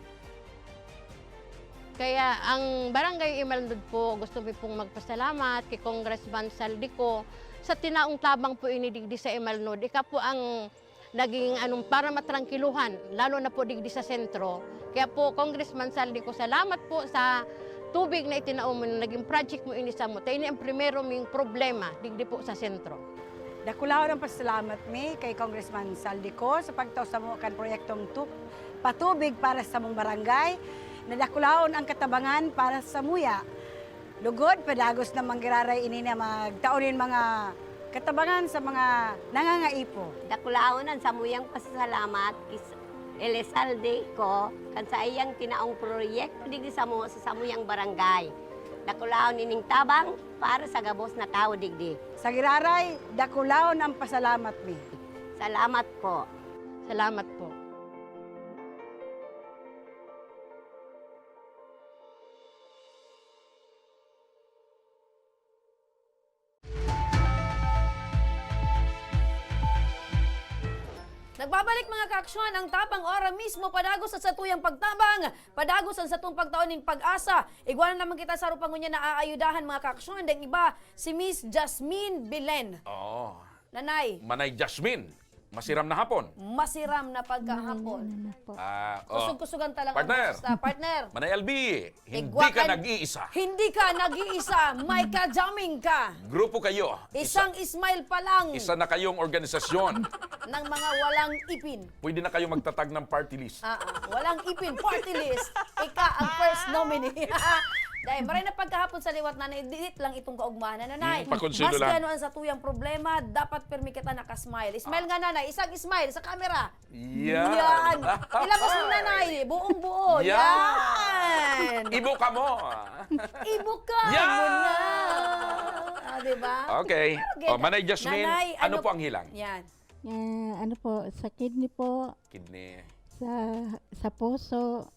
Kaya ang Barangay Imalnod po, gusto mi pong magpasalamat kay Congressman Saldico sa tinaong tabang po ini digdi sa Imalnod. Ika po ang naging, anong, para matrangkiluhan, lalo na po digdi sa sentro. Kaya po, Congressman Saldico, salamat po sa tubig na itinao mo, na naging project mo ini samo. Ta ini ang primero ming problema digdi po sa sentro. Dakulaon ang pasalamat mi kay Congressman Saldico sa pagtao samo kan proyektong tu-, patubig para sa samong barangay, na dakulaon ang katabangan para sa muya. Lugod, padagos na manggiraray ini na magtao nin mga katabangan sa mga nangangaipo. Dakulaon an samuyang pasasalamat ki Elizalde Co kan saiyang tinaong proyekto digdi samo sa samuyang barangay. Dakulaon ining tabang para sa gabos na tawo digdi. Sa giraray, dakulaon ang pasalamat mi. Salamat po. Salamat po. Nagbabalik, mga kaaksyon, ang Tabang Ora mismo, padagos sa satuyang pagtabang, padagos ang satong pagtao nin pag-asa. Igwa na naman kita sa rupangon niya na aayudahan, mga kaaksyon. Dang iba, si Miss Jasmine Belen. Oo. Nanay. Manay Jasmine, masiram na hapon. Masiram na pagkahapon. Masiram na po. Ah, oh. Kusog-kusugan talang Partner. Ang boses, ah, partner. Manay L B, hindi Igwa ka ka, nag-iisa. Hindi ka nag-iisa. May kajaming ka. Grupo kayo. Isang Isa, smile pa lang. Isa na kayong organisasyon. Ng mga walang ipin. Pwede na kayo magtatag ng party list. Ah, ah. Walang ipin, party list. Ika ang first nominee. Dahil maray na pagkahapon sa liwat, Nanay, didit lang itong kaugmahan, Nanay. Mm, pakonsuelo Maski lang. Ano ang satuyang problema, dapat pirmi kita nakasmile. Smile Ah. nga, Nanay. Isang smile sa camera. Yan. Yan. Ilabas mo, Nanay. Buong-buo. Yan. Yan. Ibuka mo. Ibuka Yan. mo na. Ah, di ba? Okay. Okay. O, Manay Jasmine, Nanay, ano ano po ang hilang? Yan. Ah, ano po, sa kidney po. Kidney. Sa, sa puso,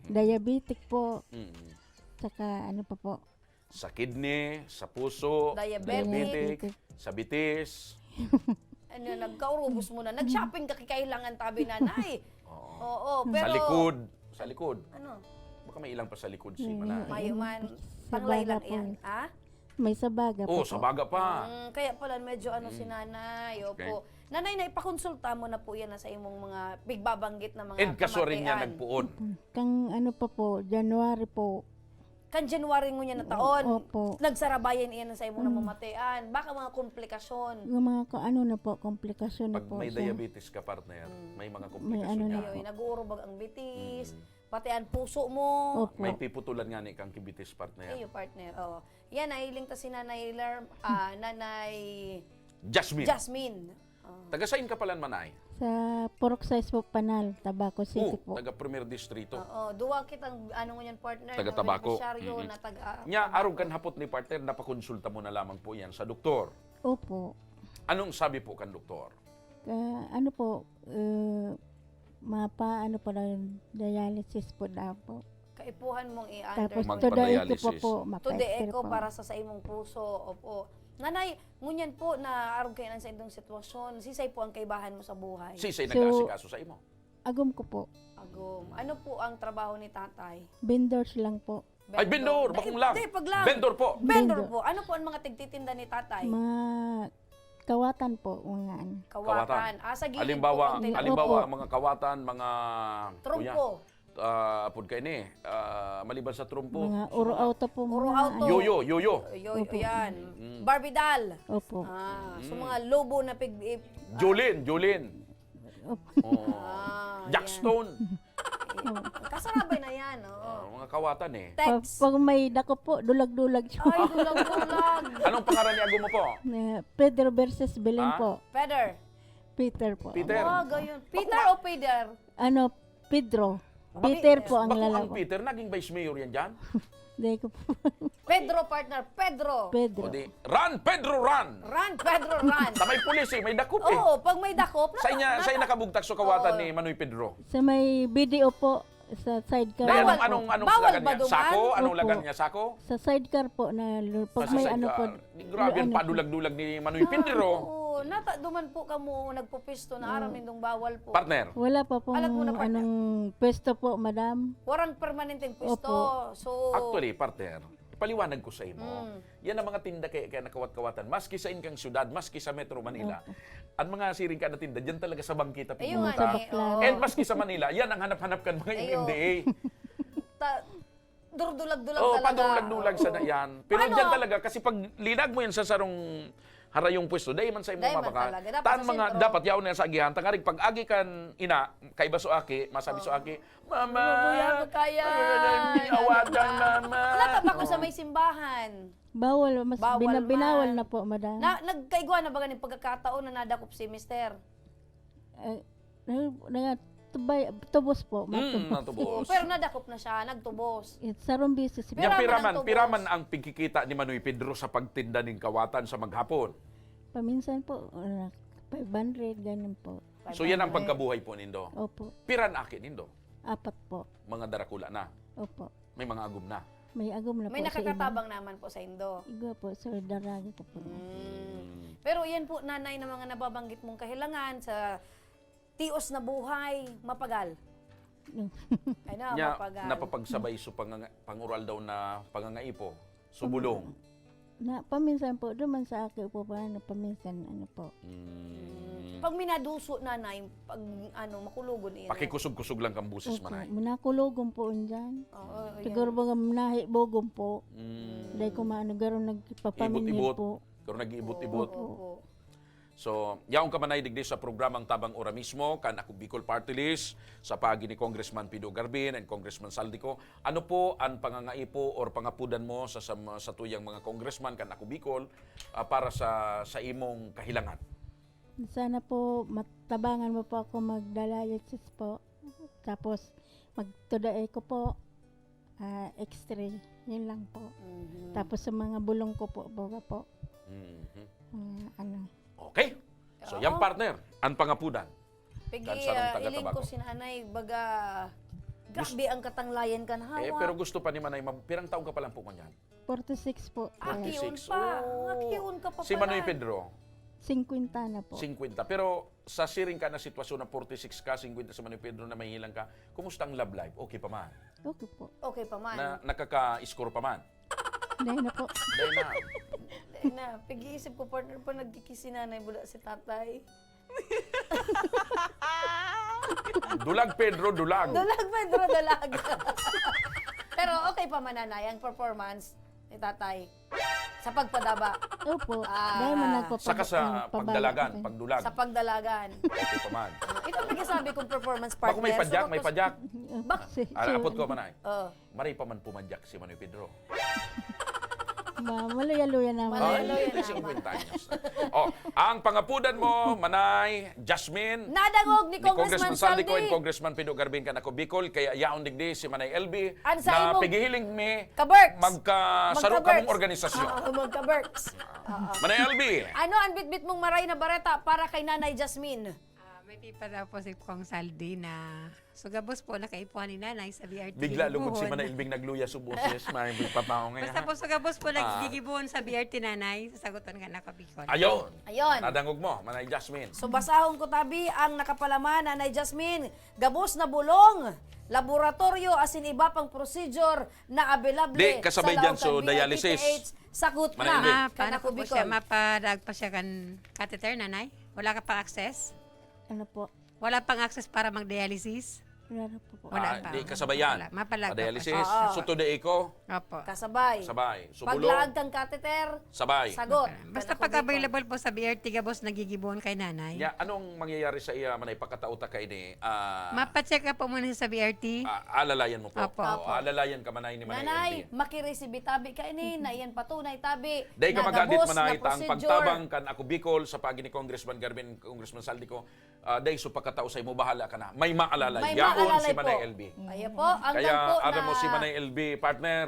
Mm. diabetic po. Mm. Tsaka ano pa po? Sa kidney, sa puso, Diabetic. diabetic, Diabetic. sa bitis. Ano, nagkaurubos mo na. Nag-shopping ka kay kailangan tabi, Nanay. Oo. Oo, Sa pero likod. Sa likod. Ano? Baka may ilang pa sa likod si Hindi, Manay. Mayo man. Sa Panglay baga lang po. Yan. Ah? May sa baga pa Oh, po. sa baga pa. Mm, kaya pala medyo ano si Mm. Nanay, Okay. opo. Nanay, naipakonsulta mo na po yan na sa imong mga pigbabanggit na mga And kaswaring niya pamatean. nagpuon. Kang ano pa po, January po. Kan January ngunyan na O-, taon, opo. nagsarabayan iyan sa imong Mm. namamatean. Baka mga komplikasyon. Yung mga ka-, ano na po, komplikasyon na Pag po may siya. diabetes ka, partner, Mm. may mga May komplikasyon ano na niya. po. Ayun, nag-uurubag ang bitis, Mm. pati ang puso mo. Opo. May piputulan nga ni kang kibitis, partner. Ayun, partner. Oo. Yan, nahiling ta si Nanay Lar-, ah, Nanay Jasmine. Jasmine. Oh. Taga sain ka palan, Manay? Sa Purok sais po, Panal, Tabaco City Oh, po. taga Primer Distrito. Oo, duwa kitang, ano ngunyan, partner, Taga no, Tabaco. benepisyaryo Mm-mm. na taga Nya, Tabaco. arog kan hapot ni partner, napakonsulta mo na lamang po yan sa doktor. Opo. Anong sabi po kan doktor? Ah, ano po, eh, mapa-, ano po na, dialysis po daw po. Kaipuhan mong i-under Tapos Magpa-dialysis. Today ko po, Today mapa-X-ray ko po. Para sa, sa imong puso. Opo. Nanay, ngunyan po na arog kayo sa indong sitwasyon, sisay po ang kaibahan mo sa buhay? Sisay So, nag-aasikaso sa imo? Agom ko po. Agom. Ano po ang trabaho ni tatay? Vendors lang po. Ay, vendor, Hindi, bakong lang. hindi, pag lang. Vendor po. Vendor Vendor. po. Ano po ang mga tigtitinda ni tatay? Mga kawatan po, mga ano. Kawatan. Kawatan. Ah, sa gilid Halimbawa, po ng tinaw. halimbawa, Opo. ang mga kawatan, mga, Trumpo. kuya, ah, apod kayo ni, ah, maliban sa trumpo, Mga sa uro mga auto po, Uro mga auto. ano. Yoyo, yoyo. Yoyo, Opo. yan. Mm. Barbie doll. Opo. Ah, so Mm. mga lobo na pig-, i-, Jolene, Jolene. Opo. Oh. Ah, Jackstone. yan. Kasarabay na yan, oo. Oh, mga kawatan eh. Text. Pag, pag may dakop po, dulag-dulag siya. Ay, dulag-dulag. Anong pangaran ni ago mo po? Na Pedro versus Belen Ha? po. Peder. Peter po. Peter. Ah, gayon. Peter o Peder? Ano, Pedro. Bakit, Peter po ang bakit ang lalaban. Peter? Naging vice mayor yan dyan? Hindi ko po. Pedro, partner. Pedro. Pedro. O di, run, Pedro, run! Run, Pedro, run! Sa may pulis eh, may dakop eh. Oo, pag may dakop, Sa inya, nata-, sa inya kabugtak so kawatan Oo. ni Manoy Pedro. Sa may B D O po, sa sidecar. Dahil Bawal anong, po. anong, anong Bawal lagan ba niya? duman? Sako? Anong Opo. lagan niya? Sako? Sa sidecar po na lu-, pag Sa may ano po, sidecar. Di, grabe lu-, ang ano po. padulag-dulag ni Manoy Pedro. Oo, nata-, duman po kamo nagpupisto na aram Oo. nindong bawal po. Partner. Wala pa pong Alat mo na, partner. anong pwesto po, madam. Warang permanenteng pwesto. Opo. So, Actually, partner, ipaliwanag ko sa imo. Mm. Yan ang mga tinda kay, kay nakawat-kawatan. Maski sa inyong syudad, maski sa Metro Manila, Opo. ang mga siring ka na tinda, dyan talaga sa bangkita Ayun pupunta. nga Sa eh, baklan. oo. And maski sa Manila, yan ang hanap-hanap kan mga Ayun. M M D A. Ta-, durdulag-dulag Oh, talaga. padulag-dulag Oo. sana yan. Pero Paano? dyan talaga, kasi pag linag mo yan sa sarong harayong pwesto, dahil man sa imong Dahil man mabakan, talaga. Dapat tan sa mga, sentro. dapat yaon na sa agihan. Tangarig pag agi kan ina, kaiba so aki, masabi so Oo. aki, "Mama, Mabuya ko kaya. ano na lang, may Ano awatan, na? mama." Wala ka ba kung sa Oo. may simbahan? Bawal, mas Bawal bina-, binawal man. na po, madam. Na, nagkaigwa na ba ganing pagkakataon na nadakop si mister? Eh, na, na, tubay, tubos po, Mm, matubos. matubos. Oo, pero nadakop na siya, nagtubos. Eh, sarong beses Pero Yan, man piraman, ang tubos. piraman ang pigkikita ni Manoy Pedro sa pagtinda ning kawatan sa maghapon? Paminsan po, ah, five hundred, ganun po. So, yan ang Five hundred. pagkabuhay po nindo? Opo. Piran aki nindo? Apat po. Mga darakula na? Opo. May mga agom na? May agom na May po sa iba. nakakatabang naman po sa indo. Igwa po, sir, daraga ko po. Mm. Mm. Pero yan po, nanay, na mga nababanggit mong kahilangan sa tios na buhay, mapagal. No. Ano, Nya, mapagal. napapagsabay so panganga-, pangural daw na pangangaipo, so bulong. Na, paminsan po, duman sa aki po, paano, paminsan, ano po. Mm. Pag minaduso, nanay, pag, ano, makulogon iyan. Pakikusog-kusog lang kang boses, Opo, manay. Minakulogon po, unjan. Oo, Siguro yan. baga minahibogon po. Mm. Dahil ko maano, garo nagpapaminyo Ibot-ibot. po. Pero nag-iibot-ibot. Opo. Opo. So, yaon ka manay digdi sa programang Tabang Ora Mismo, kan Ako Bicol Party List, sa paagi ni Congressman Pido Garbin and Congressman Saldico. Ano po ang pangangaipo or pangapudan mo sa, sa, sa tuyang mga congressman kan Ako Bicol, ah, para sa, sa imong kahilangan? Sana po matabangan mo po ako magdala, Jesus po. Tapos, magtuda ko po. Ah, X-ray. Yun lang po. Mhm. Tapos sa mga bulong ko po, baga po. Mhm. Mga ano. Okay. So, Oo. yan, partner, ang pangapudan. Pigi, Kan sarong ah, taga iling ko Tabaco. si nanay, baga, Gus- grabe ang katanglayan kan hawa. Eh, pero gusto pa ni Manay, mab-, pirang taon ka pa lang po kanyan? Forty-six po. Ah, Forty-six. kiyon pa. Oh. Nga kiyon ka pa Si pala. Manoy Pedro? Singkwenta na po. Singkwenta. Pero sa siring ka na sitwasyon na forty-six ka, singkwenta si Manoy Pedro na mahihilang ka, kumusta ang love life? Okay pa man? Okay po. Okay pa man. Na, nakaka-score pa man? Dahil na po. Dahil na. Dahil na. Pag-iisip ko, partner, pa nagkikis si nanay, wala si tatay. Dulag, Pedro, dulag. Dulag, Pedro, dulag. Pero okay pa man, nanay, ang performance ni tatay sa pagpadaba. Opo. Ah. Dahil man nagpapag-, Saka sa ano, pababa pagdalagan, kasi. pagdulag. Sa pagdalagan. Okay pa man. Ah, ito ang nagsasabi kong performance Bako may partner. padyak, may Sumukos- padyak. Bak- Si-, Ah, si-, apot ko, manay. Oh. Maray pa man pumadyak si Manoy Pedro. Ma-, maluya-luya naman. Ay, Maluya naman. Singkwenta anyos na. Oh, ang pangapudan mo, Manay Jasmine, Nadangog ni ni Congressman Congressman Saldi ko and Saldi. Congressman Pido Garbin kan Ako Bicol, kaya yaon digdi si Manay L B Ang sa na imong pighihiling mi Kaberks. magkasaro Magkaberks. kamong organisasyon. Oo, magkaberks. Oo. Manay L B. Ano ang bitbit mong maray na bareta para kay Nanay Jasmine? Ah, may pipa daw po si Kong Saldi na sugabos po nakaipuhan ni Nanay sa B R T Bigla lugod si Gigibuhon. Manay Elving nagluya sa boses, may pagpataong ngayon. Basta po sugabos po Ah. naggigibuhon sa B R T, Nanay, sasagutan ka na ka, Bicol. Ayun. Ayun. Nadangog mo, Manay Jasmine. So, basahon ko tabi ang nakapalaman, Nanay Jasmine. Gabos na bulong, laboratoryo, asin iba pang procedure na available Di, kasabay sa dyan, laog so, kan dialysis. B R T P H, sagot Manay na. Elving. Ah, Kan paano Ako po siya? Bicol. Mapadaag pa siya kan catheter, Nanay? Wala ka pang access? Ano po? Wala pang access para mag-dialysis? Wala na po po. Wala Ah, pa. di kasabayan. Wala. Mapalag pa Dialysis. siya. Oo. So, today ko, Opo. Kasabay. Kasabay. So, Paglaag bulong. kang catheter, Sabay. sagot. Basta Kan Ako pag Bicol. available po sa B R T, gabos nagigibuhon kay Nanay. Ya, anong mangyayari sa iya, Manay, pagkatao ta kaini? Ah, Mapa-check up po muna sa B R T. ah, alalayan mo po. Opo. Oo, Opo. alalayan ka, Manay, ni Manay Nanay, L B. makiresibi tabi kaini, na iyan patunay tabi, Dahil ka na magadit, gabos Manay, na ta ang procedure. pagtabang kan Ako Bicol sa pagi ni Congressman Garbin, Congressman Saldi ko, Ah, dai, so pagkatao sa imo, bahala ka na. May maalalay. May Yaon maalalay si Manay po. L B. Ayan po, ang Kaya, dangko aram mo na si Manay L B, partner,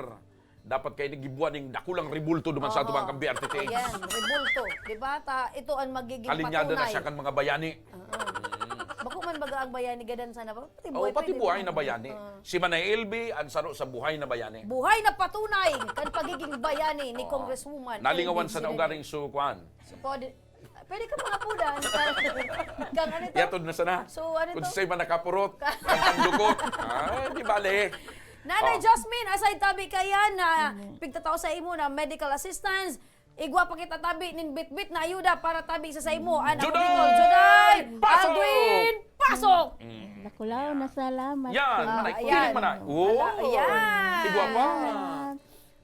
dapat kayo nagibuan ning dakulang rebulto duman sa Oo. atubang kan B R T T. Ayan, rebulto. Di ba? Ta, ito ang magiging Alinyado na patunay. siya kan mga bayani. Oo. Mm. Bako man baga ang bayani, gadan sana ba? Pati Oo, buhay, pati pwede buhay din. na bayani. Oo. Si Manay L B, ang saro sa buhay na bayani. Buhay na patunay kan pagiging bayani ni Oo. Congresswoman Nalingawan L B sa Sirene. naugaring sukuan. So, pwede, pwede ka mga pudan. Kang ano ito? Yatod na sana. So, ano Kung ito? sa'yo man nakapurot, ang pandukot. Ah, di bale. Nanay Oh. Jasmine, aside tabi kaya na Mm. pigtatao sa imo na medical assistance, igwa pa kita tabi nin bitbit na ayuda para tabi sa sa imo. Anak Juday Bicol, Juday Pasok! Aldwin Pasok! Mm. Dakulaw na salamat Yan, po. Manay. Ah, Kiling ayan. Manay. Oh. Ala, ayan. Igwa pa. Salamat.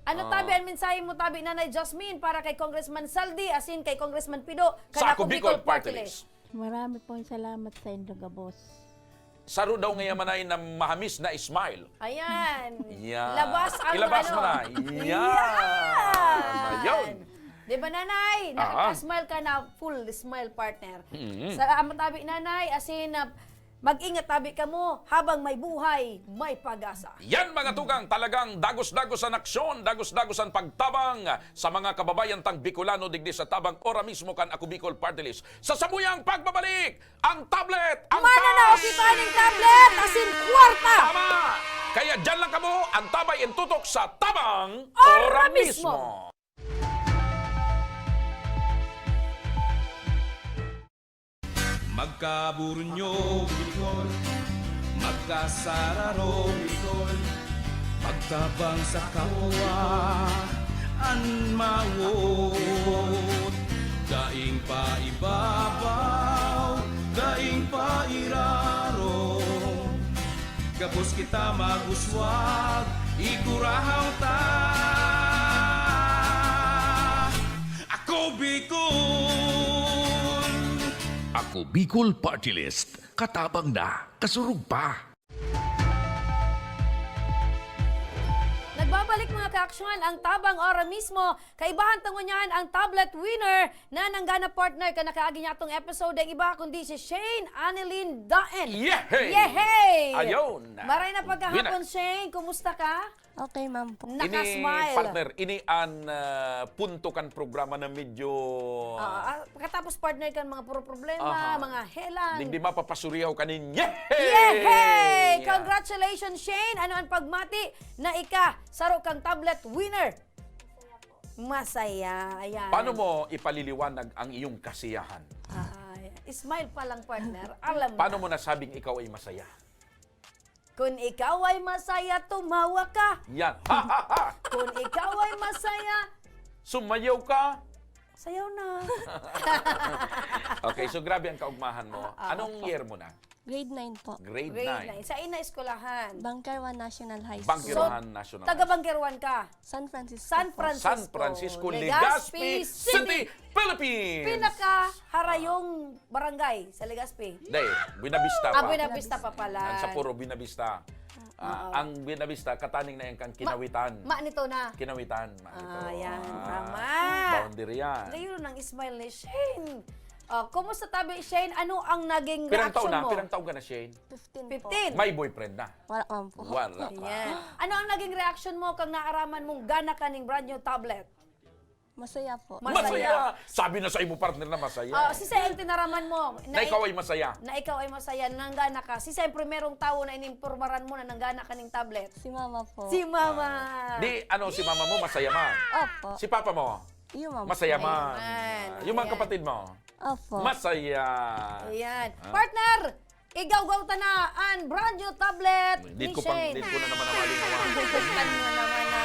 Ano Ah. tabi ang mensahe mo tabi, Nanay Jasmine, para kay Congressman Saldi, asin kay Congressman Pido, Sa kan Ako Ako Bicol Bicol Party Party List? List? Marami pong salamat sa indo gabos. Saro daw ngayon, Manay, na mahamis na smile. Ayan. Yan. Labas ang Ilabas ano. mo na. Yan. Yan. Ayun. Di ba, Nanay? Ah. Nakaka-smile ka na, full smile, partner. Mm. Sa, ah, matabi, Nanay, as in, ah, mag-ingat tabi kamo, habang may buhay, may pag-asa. Yan, mga tugang, talagang dagos-dagos an aksyon, dagos-dagos an pagtabang sa mga kababayan tang Bicolano digdi sa tabang ora mismo kan Ako Bicol Party List. Sa samuyang pagbabalik, ang tablet, ang Mananao tablet! kita ning tablet, asin kwarta! Tama! Kaya dyan lang kamo, ang tabay intutok sa tabang Ora ora mismo. mismo. Magkaburunyo, Bicol. Magkasararo, Bicol. Magtabang sa kapwa, an mawot. Daing pa ibabaw, daing pa irarom. Gabos kita mag-uswag, igurahaw ta. Ako Bicol! Ako Bicol Party List. Katabang na, kasurog pa. Nagbabalik, mga kaaksyon, ang Tabang Ora Mismo. Kaibahan ta ngunyan ang tablet winner na nanggana, partner, kan nakaagi niya atong episode. Ang iba kundi si Shane Annelyn Daen. Yehey! Yehey! Ayun. Maray na pagkahapon, Winner. Shane. Kumusta ka? Okay, ma'am po. Naka-smile. Ini, partner, ini an, ah, punto kan programa na medyo, ah, Ah, ah, pagkatapos, partner, kan mga puro problema, Aha. mga helang. Digdi mapapasuriyaw ka nin, yehey! Yehey! Yeah. Congratulations, Shane! Ano ang pagmati na ika, saro kang tablet winner? Masaya. Ayan. Paano mo ipaliliwanag ang iyong kasiyahan? Ah, smile pa lang, partner. Alam Paano na. mo nasabing ikaw ay masaya? Kun ikaw ay masaya, tumawa ka. Yan. Ha, ha, ha! Kun ikaw ay masaya, Sumayaw ka. sayaw na. Okay, so grabe ang kaugmahan mo. Ah, ah, Anong opo. year mo na? Grade nine po. Grade Grade nine. nine. Sa ina eskwelahan? Bangkero National High School. Bangkero So, National taga High School. Bangkero ka? San Francisco San po. Francisco. San Francisco, Legazpi Legazpi City, City, Philippines. Pinakaharayong barangay sa Legazpi. Hindi, Buenavista Ah, pa. Buenavista pa pala. Ang sa puro Buenavista. Ah, Oo. ang Buena Vista, kataning na yan kan Ma-, Kinawitan. ma nito na. Kinawitan, ma nito. Ah, yan. Ah, Tama. boundary yan. Layo ng smile ni Shane. Oh, kumusta tabi, Shane? Ano ang naging Pirang taon reaksyon na? mo? Pirang taon ka na, Shane? Fifteen po. Fifteen? May boyfriend na? Wala man po. Wala pa. Yan. Ano ang naging reaksyon mo kang naaraman mong gana ka ning brand new tablet? Masaya po. Masaya. Masaya! Sabi na sa imo, partner, na masaya. Oh, si Sir, ang tinaraman mo, Na na ikaw ay masaya. na ikaw ay masaya, nanggana ka. Si Sir, ang primerong tao na inimpormaran mo na nanggana ka ning tablet? Si mama po. Si mama. Ah. Di, ano, si mama mo, masaya man? Opo. Si papa mo? Iyo man po. Masaya man. Ayan. Yung mga Ayan. kapatid mo? Opo. Masaya. Ayan. Ah. Partner, igawgaw ta na an brand new tablet Di ni ko pang, Shane. di ko na naman namalingawan. Buksan mo naman na.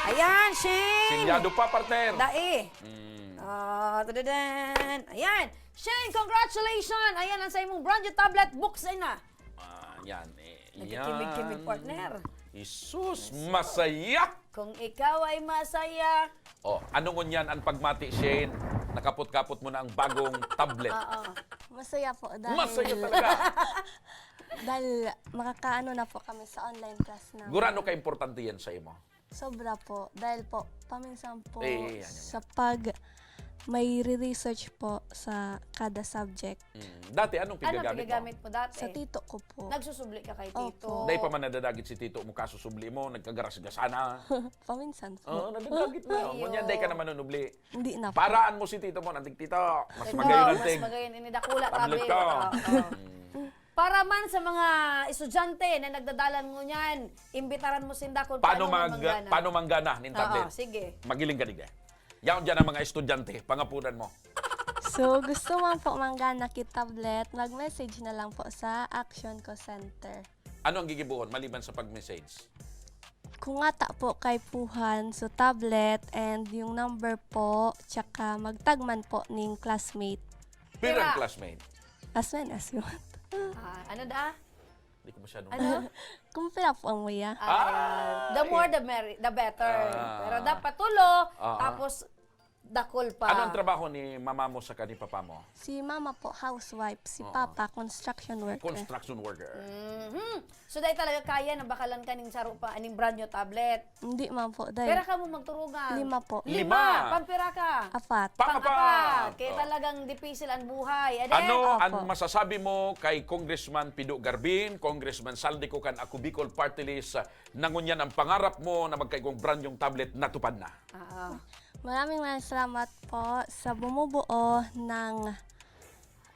Ayan, Shane. Sinyado pa, partner. Dai. Mm. Ah, tadadan. Ayan. Shane, congratulations. Ayan ang sa imong brand new tablet. Buksan na. Ah, yan. Eh, Nagkikimig-kimig, yan. partner. Jesus, masaya! Kung ikaw ay masaya. Oh, ano ngunyan ang pagmati, Shane? Nakapot-kapot mo na ang bagong tablet. Oo. Masaya po dahil Masaya talaga. dahil makakaano na po kami sa online class namin. Gurano ka importante yan sa imo? Sobra po. Dahil po, paminsan po Eh, yan, yan, sa yan. pag may re-research po sa kada subject. Mm. Dati, anong Ano pigagamit mo? pigagamit mo dati? Sa tito ko po. Nagsusubli ka kay Opo. tito? Dahil pa man nadadagit si tito mo, kasusubli mo, nagkagarasgasana. Paminsan po. Oo, nadadagit na. Ayun. Ngunyan, dahil ka na manunubli. Hindi na po. Paraan mo si tito mo, nantig tito, mas Tito, magayon ang mas ting. magayon ini dakula, Tablet tabi. ka. Oo. Mm. Para man sa mga estudyante na nagdadalan ngunyan, imbitaran mo sinda kung Paano paano mag-, manggana. paano manggana nin Oo, tablet? sige. Magiling ka, digdi. Yaon dyan ang mga estudyante, pangapunan mo. So, gusto man po manggana ki tablet, mag-message na lang po sa Action Call Center. Ano ang gigibohon maliban sa pag-message? Kung ngata po kaipuhan, so tablet and yung number po, tsaka magtagman po ning classmate. Pirang Pira. classmate? As many as you want. Ah, ano da? Di ko masyadong Ano? Kung pira po ang muya. Ah, Ah, the more eh. the merry, the better. Ah. Pero dapat tulo, Ah. tapos dakul pa. Ano ang trabaho ni mama mo saka ni papa mo? Si mama po, housewife. Si Oo. papa, construction worker. Construction worker. Mhm. So, dahil talaga kaya na bakalan ka ning saro pa, aning brand new tablet? Hindi man po, day. Pera ka mo magturugan? Lima po. Lima. Lima. Pampira ka? Apat. Pang-apat. Pang-apat. Kaya Oh. talagang dipisil ang buhay. Ade? Ano Opo. ang masasabi mo kay Congressman Pido Garbin, Congressman Saldico kan Ako Bicol Party List, na ngunyan ang pangarap mo na magkaigwang brand new tablet natupad na? Oo. Maraming maraming salamat po sa bumubuo ng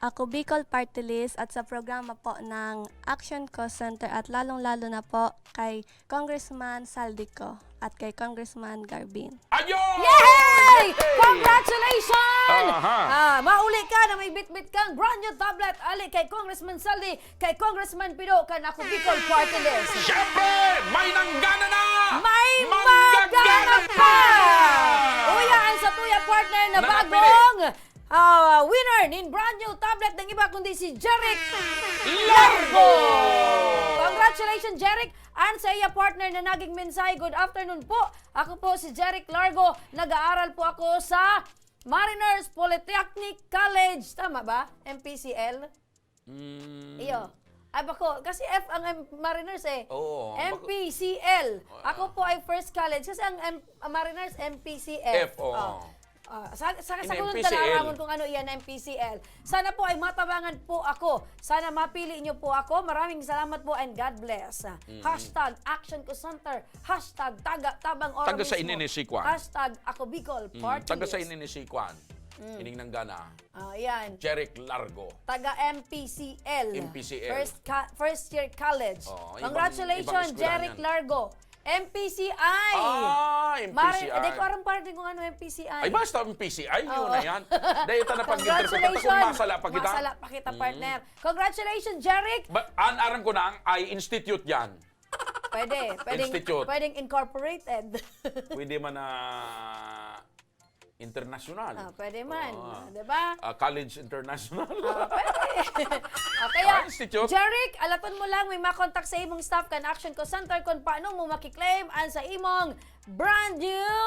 Ako Bicol Party List at sa programa po ng Action Call Center at lalong-lalo na po kay Congressman Saldico at kay Congressman Garbin. Ayun! Yay! Yay! Congratulations! Aha. Ah, mauli ka na may bitbit kang brand new tablet ali kay Congressman Saldi, kay Congressman Pido kan Ako Bicol Party List. Siyempre, may nanggana na! May Manggagana manggana pa! pa! Uya, ang sa tuya partner na Nanapili. bagong, ah, winner nin brand new tablet ng iba kundi si Jeric Largo! Largo! Congratulations, Jeric! And sa iya partner na naging mensahe, "Good afternoon po. Ako po si Jeric Largo. Nag-aaral po ako sa Mariners Polytechnic College." Tama ba? M P C L? Mm. Iyo. Ay, bako. Kasi F ang M-, Mariners eh. Oo, bako. M P C L. Ah. Ako po ay First College. Kasi ang M-, ang Mariners, M P C F. F, oo. Oh. Ah, sa, sa, sa Hindi, ko M P C L. nung tanaramon kung ano iyan, M P C L. Sana po ay matabangan po ako. Sana mapili niyo po ako. Maraming salamat po and God bless. Mm. Hashtag Action Call Center. Hashtag Taga Tabang Oro Taga sa Mismo. ini ni Sikwan? Hashtag Ako Bicol Mm, Party taga sa List. ini ni Sikwan? Mm. Ining nanggana. Ah, yan. Jeric Largo. Taga M P C L. M P C L. First ca-, first year college. Oo, ibang, Congratulations, ibang eskwelahan Jeric yan. Largo. M P C I. Ah, Mari-, M P C I. Di ko aram, partner, kung ano M P C I. Ay, basta M P C I, yun Oo. na yan. Dahil ito na pag-interpret kung Congratulations. masala pa kita. Masala pa kita, Mm. partner. Congratulations, Jeric. Ba, an aram ko na ang I Institute yan. Pwede. Pwedeng, Institute. pwedeng incorporated. Pwede man na international. Ah, pwede man. Oo. Ah, di ba? Ah, College International. Ah, pwede. Ah, kaya, Ah, Institute. Jeric, alaton mo lang, may makontak sa imong staff kan Action Call Center kung paano mo makiklaim an sa imong brand new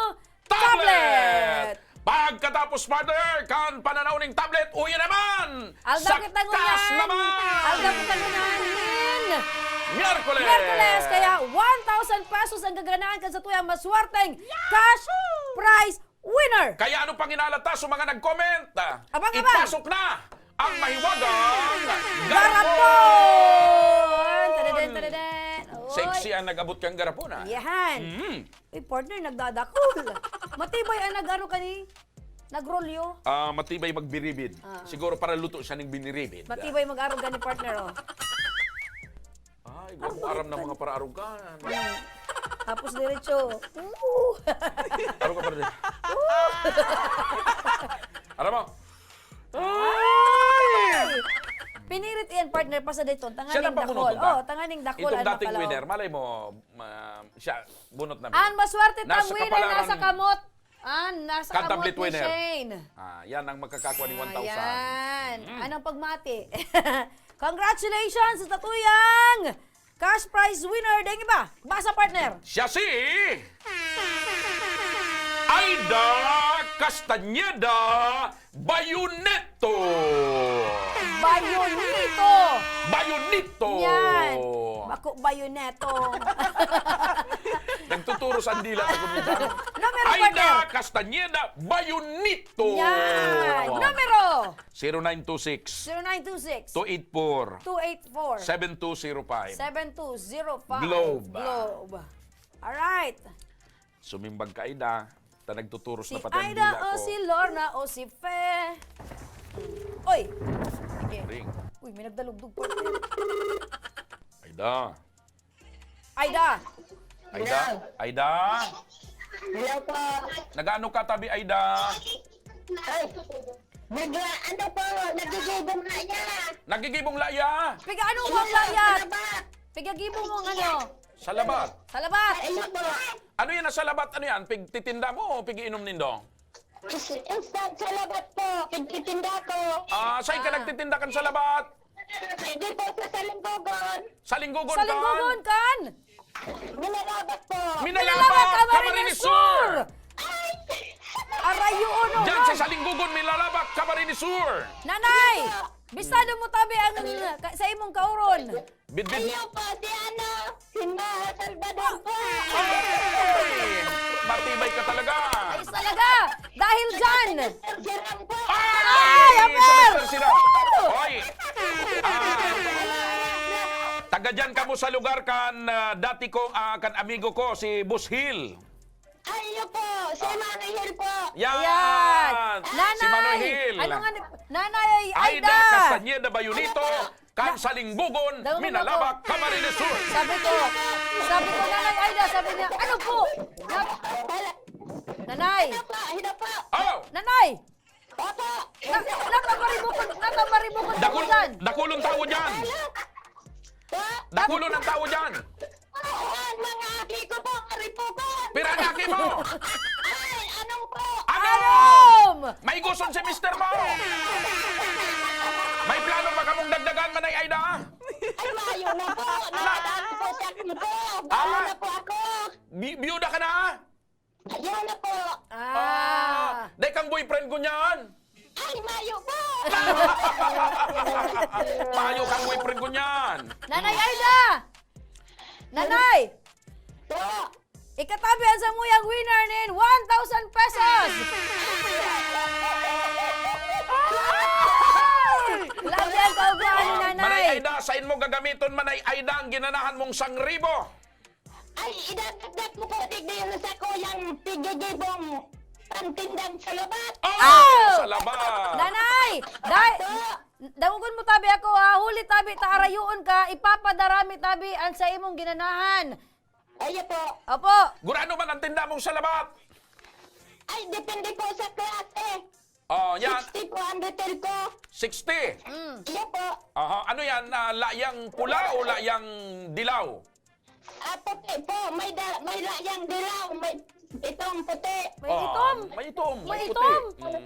Tablet! tablet! Pagkatapos, partner, kan pananaw ning tablet, uya naman! Aldaw Sa kita ngunyan! taas naman! Aldaw kita ngunyan! Miyerkules! Miyerkules! Kaya one thousand pesos ang gaganahan kan satuyang maswerteng cash prize winner! Kaya ano pang inalata sa mga nag-comment? Abang-abang! Ipasok na ang mahiwagang garapon! Garapon! Tadadadadada! Oy! Sexy ang nag-abot kang garapon, ah. Yan! Mm. Uy, partner, nagdadakul. Matibay ang nag-ano kani? Nagrolyo. Ah, matibay magbiribid. Ah. Siguro para luto siya ning biniribid. Matibay mag-arog gani, partner, oh. Ay, gwapo aram ng mga paraarugan. Hmm. Tapos diretso. Oo. Arog ka, partner. Aram mo? Ay! Pinirit iyan, partner, pa sa dayton. Siya Tanganing na pamunot, dakol. Unta. Oh, tanganing dakol. Itong ang dating makalaw. Winner, malay mo, ma-, siya, bunot na. Ang maswerte tang winner nasa kapalaran nasa kamot. Ah, nasa kamot ni Shane. Ah, yan ang makakakwa ni one thousand. Ayan. Mm. Anong pagmati? Congratulations sa tatuyang cash prize winner. Deng iba. Basa, partner. Siya si Aida Castañeda Bayonito. Bayonito. Bayonito. Yan. Bako bayoneto. Nagtuturo sa dila sa kuminsan. Numero, Aida partner. Castañeda Bayonito. Yan. Numero. Zero nine two six. Zero nine two six. Two eight four. Two eight four. Seven two zero five. Seven two zero five. Globe. Globe. Alright. Sumimbag ka, Aida. Ta nagtuturos na pati ang dila ko. Si Aida o si Lorna o si Fe. Oy! Sige. Ring. Uy, may nagdalugdog, partner. Aida. Aida! Aida? Hello. Aida? Hello po. Nag-ano ka tabi, Aida? Ay, nag-, ano po, nagigibong laya. Nagigibong laya? Piga ano mo ang laya? Sa labat. Piga gibong mo ang ano? Sa labat. Sa labat. Sa inyo po. Ano yan na sa labat? Ano yan? Pigtitinda mo o pigiinom nindo? Instant sa labat po. Pigtitinda ko. Ah, saan ka nagtitinda kan sa labat? Hindi po, sa Salinggogon. Salinggogon kan? Salinggogon kan? Minalabat po. Minalabat, Minalabat, Camarines Camarines Sur. Sur. Ay! Aray, yun, oh, Diyan sa Lord. Salinggogon, Minalabat, Camarines Sur. Nanay, bistado mo tabi ang ka-, sa imong kauron. Bidbid. Ayaw po, si ano, si Ma Salvador po. Ay! Matibay ka talaga. Ay, talaga. Dahil dyan. Mister Siram po. Ay! Ay, Sa Abel! Mister Siram. Oy! Ah, taga dyan kamo sa lugar kan, ah, dati kong, ah, kan amigo ko, si Boss Hill. Ay, iyo po. Si Manay Hill po. Yan! Yan. Si Manoy Nanay! Hill. Ano nga ni, Nanay Aida! Aida Castañeda Bayonito, Ano po? Kan Na-, Salinggogon, Dalawa na Minalabac, po. Camarines Sur. Sabi ko, sabi ko, "Nanay Aida," sabi niya, "Ano po?" Na-, Wala. Nanay! Hida po, hida po. Oh! Nanay! Opo! Na-, natamaribukon, natamaribukon ako Dakul-, dyan. Dakulon tao dyan. Hello? Po? Dakulon ang tao dyan. Oo, ang mga aki ko po, maribukon. Pira ang aki mo? Ay, anong po? Anom! Anom! May guson si mister mo! May plano pa kamong dagdagan, Manay Aida? Ay, mayo na po. Ala! Nakatapos po siya po. Balo Ah! na po ako. Bi-, biyuda ka na? Ayaw na po. Ah. Ah, dai kang boyfriend ko niyan? Ay, mayo po. Mayo kang boyfriend ko niyan. Nanay Aida! Nanay! Po. Ikatabi ang samuyang winner nin one thousand pesos! Grabe ang kaugmahan ni Oh, Nanay. Manay Aida, sain mo gagamiton, Manay Aida, ang ginanahan mong sangribo? Ay, idadagdag mo po, digdi, sa kuyang tigigibong pantindang sa labat. Oh! Oh! Sa labat! Nanay! Dai-, Opo. Dangogon mo tabi ako, ha? Huli tabi ta arayoon ka, ipapadarami tabi an sa imong ginanahan. Ay, opo. Opo. Gurano man ang tinda mong salabat? Ay, depende po sa klase. Oh, yan. Sixty po ang retail ko. Sixty? Mm. Iya po. Aha. Ano yan? Ah, layang pula o layang dilaw? Ah, puti po. May da-, may layang dilaw. May itong puti. May Oh, itom. may itom, may May puti. itom. Mm.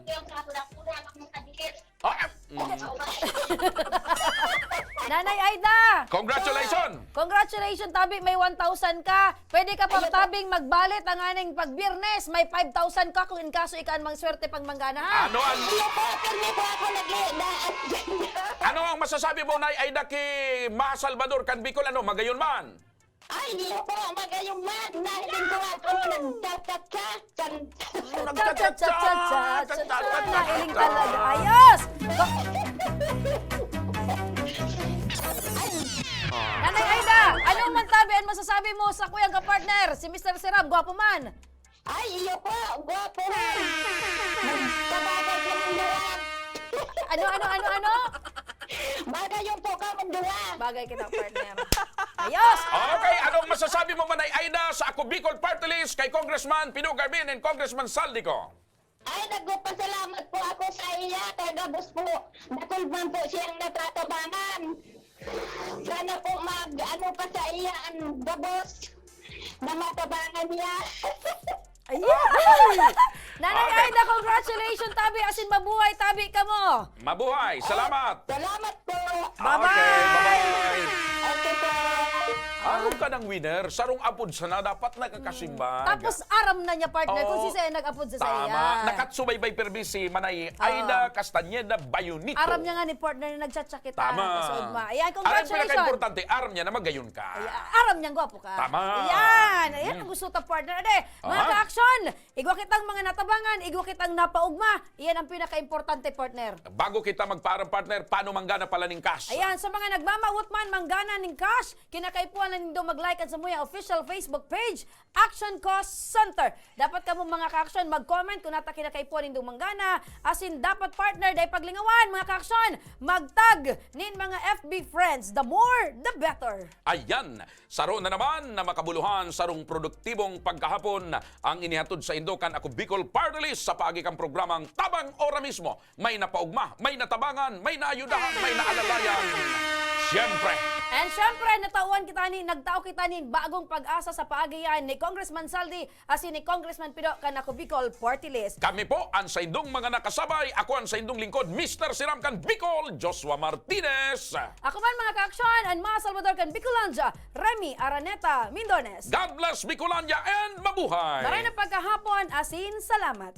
Ah, mm. Nanay Aida! Congratulations! Congratulations, tabi, may one thousand ka. Pwede ka pa, Ayun. tabing, magbalik ang aning pagbirnes. May five thousand ka kung in kaso ika an magswerte pang manggana, ha? Ano ang Iyo po, pirmi po ako nag-, na- Ano ang masasabi mo, Nay Aida, ki Ma Salvador kan Bicol? Ano, magayon man? Ay, iyo po, magayon man. Nahiling ko ako, nagcha-cha-cha. Chan- Nagcha-cha-cha-cha. Nailing talaga. Ayos! Nanay Aida, ano man tabi an masasabi mo sa kuyang kapartner, si Mister Siram, gwapo man? Ay, iyo po, gwapo man. Kabagay kami duwa. Ano, ano, ano, ano? Bagay yung po kami duwa. Bagay kita, partner. Ayos! Okay, anong masasabi mo man, Nay Aida, sa Ako Bicol Party List kay Congressman Pino Garvin and Congressman Saldico? Ay, nagpapasalamat po ako sa iya. Kaya gabos po, dakul man po siyang natatabangan. Sana po mag, ano pa sa iya ang gabos na matabangan niya. Ayan! Nanay Okay. Aida, congratulations, tabi, asin mabuhay, tabi kamo! Mabuhay! Salamat! Salamat po! Bye-bye! Okay, bye-bye! Okay po! Ano ka ng winner? Sarong apod sana dapat nakakasimbag. Tapos aram na niya, partner, kung Oo. si Sena nag-apod sa Tama. saya. Nakatsubaybay permi si Manay Ah. Aida Castañeda Bayonito. Aram niya nga ni partner na nagchat-chat kita. Tama. Sa ugma. Ayan, Ang congratulations. pinaka-importante, aram niya na magayon ka. Ay, aram niyang gwapo ka. Tama. Ayan. Ayan Mm. ang gusto ta, partner. Ade, mga Ah. ka-aksyon, igwa kitang mga natabangan, igwa kitang napaugma. Iyan ang pinaka-importante, partner. Bago kita magpaaram, partner, paano manggana pala ning cash? Ayan, sa mga nagmamawot man, manggana ning cash, kinakaipuhan na nindo mag-like kan samuya official Facebook page, Action Cause Center. Dapat kamo, mga ka-aksyon, mag-comment kung nata kinakaipuhan nindong manggana. Asin dapat, partner, dai paglingawan, mga ka-aksyon, mag-tag nin mga F B friends. The more, the better. Ayan, saro na naman na makabuluhan, sarong produktibong pagkahapon ang inihatod saindo kan Ako Bicol Party List sa paagi kan programang Tabang Ora Mismo. May napaugma, may natabangan, may naayudahan, may naalalayan. Siyempre. And siyempre, natawan kita ni, nagtao kita nin bagong pag-asa sa paagi yan ni Congressman Saldi asin ni Congressman Pido kan Ako Bicol Party List. Kami po an saindong mga nakasabay. Ako an saindong lingkod, Mister Siram kan Bicol, Joshua Martinez. Ako man, mga ka-aksyon, an mga Salvador kan Bicolandia, Remy Araneta Mindones. God bless Bicolandia and mabuhay! Maray na pagkahapon, asin salamat.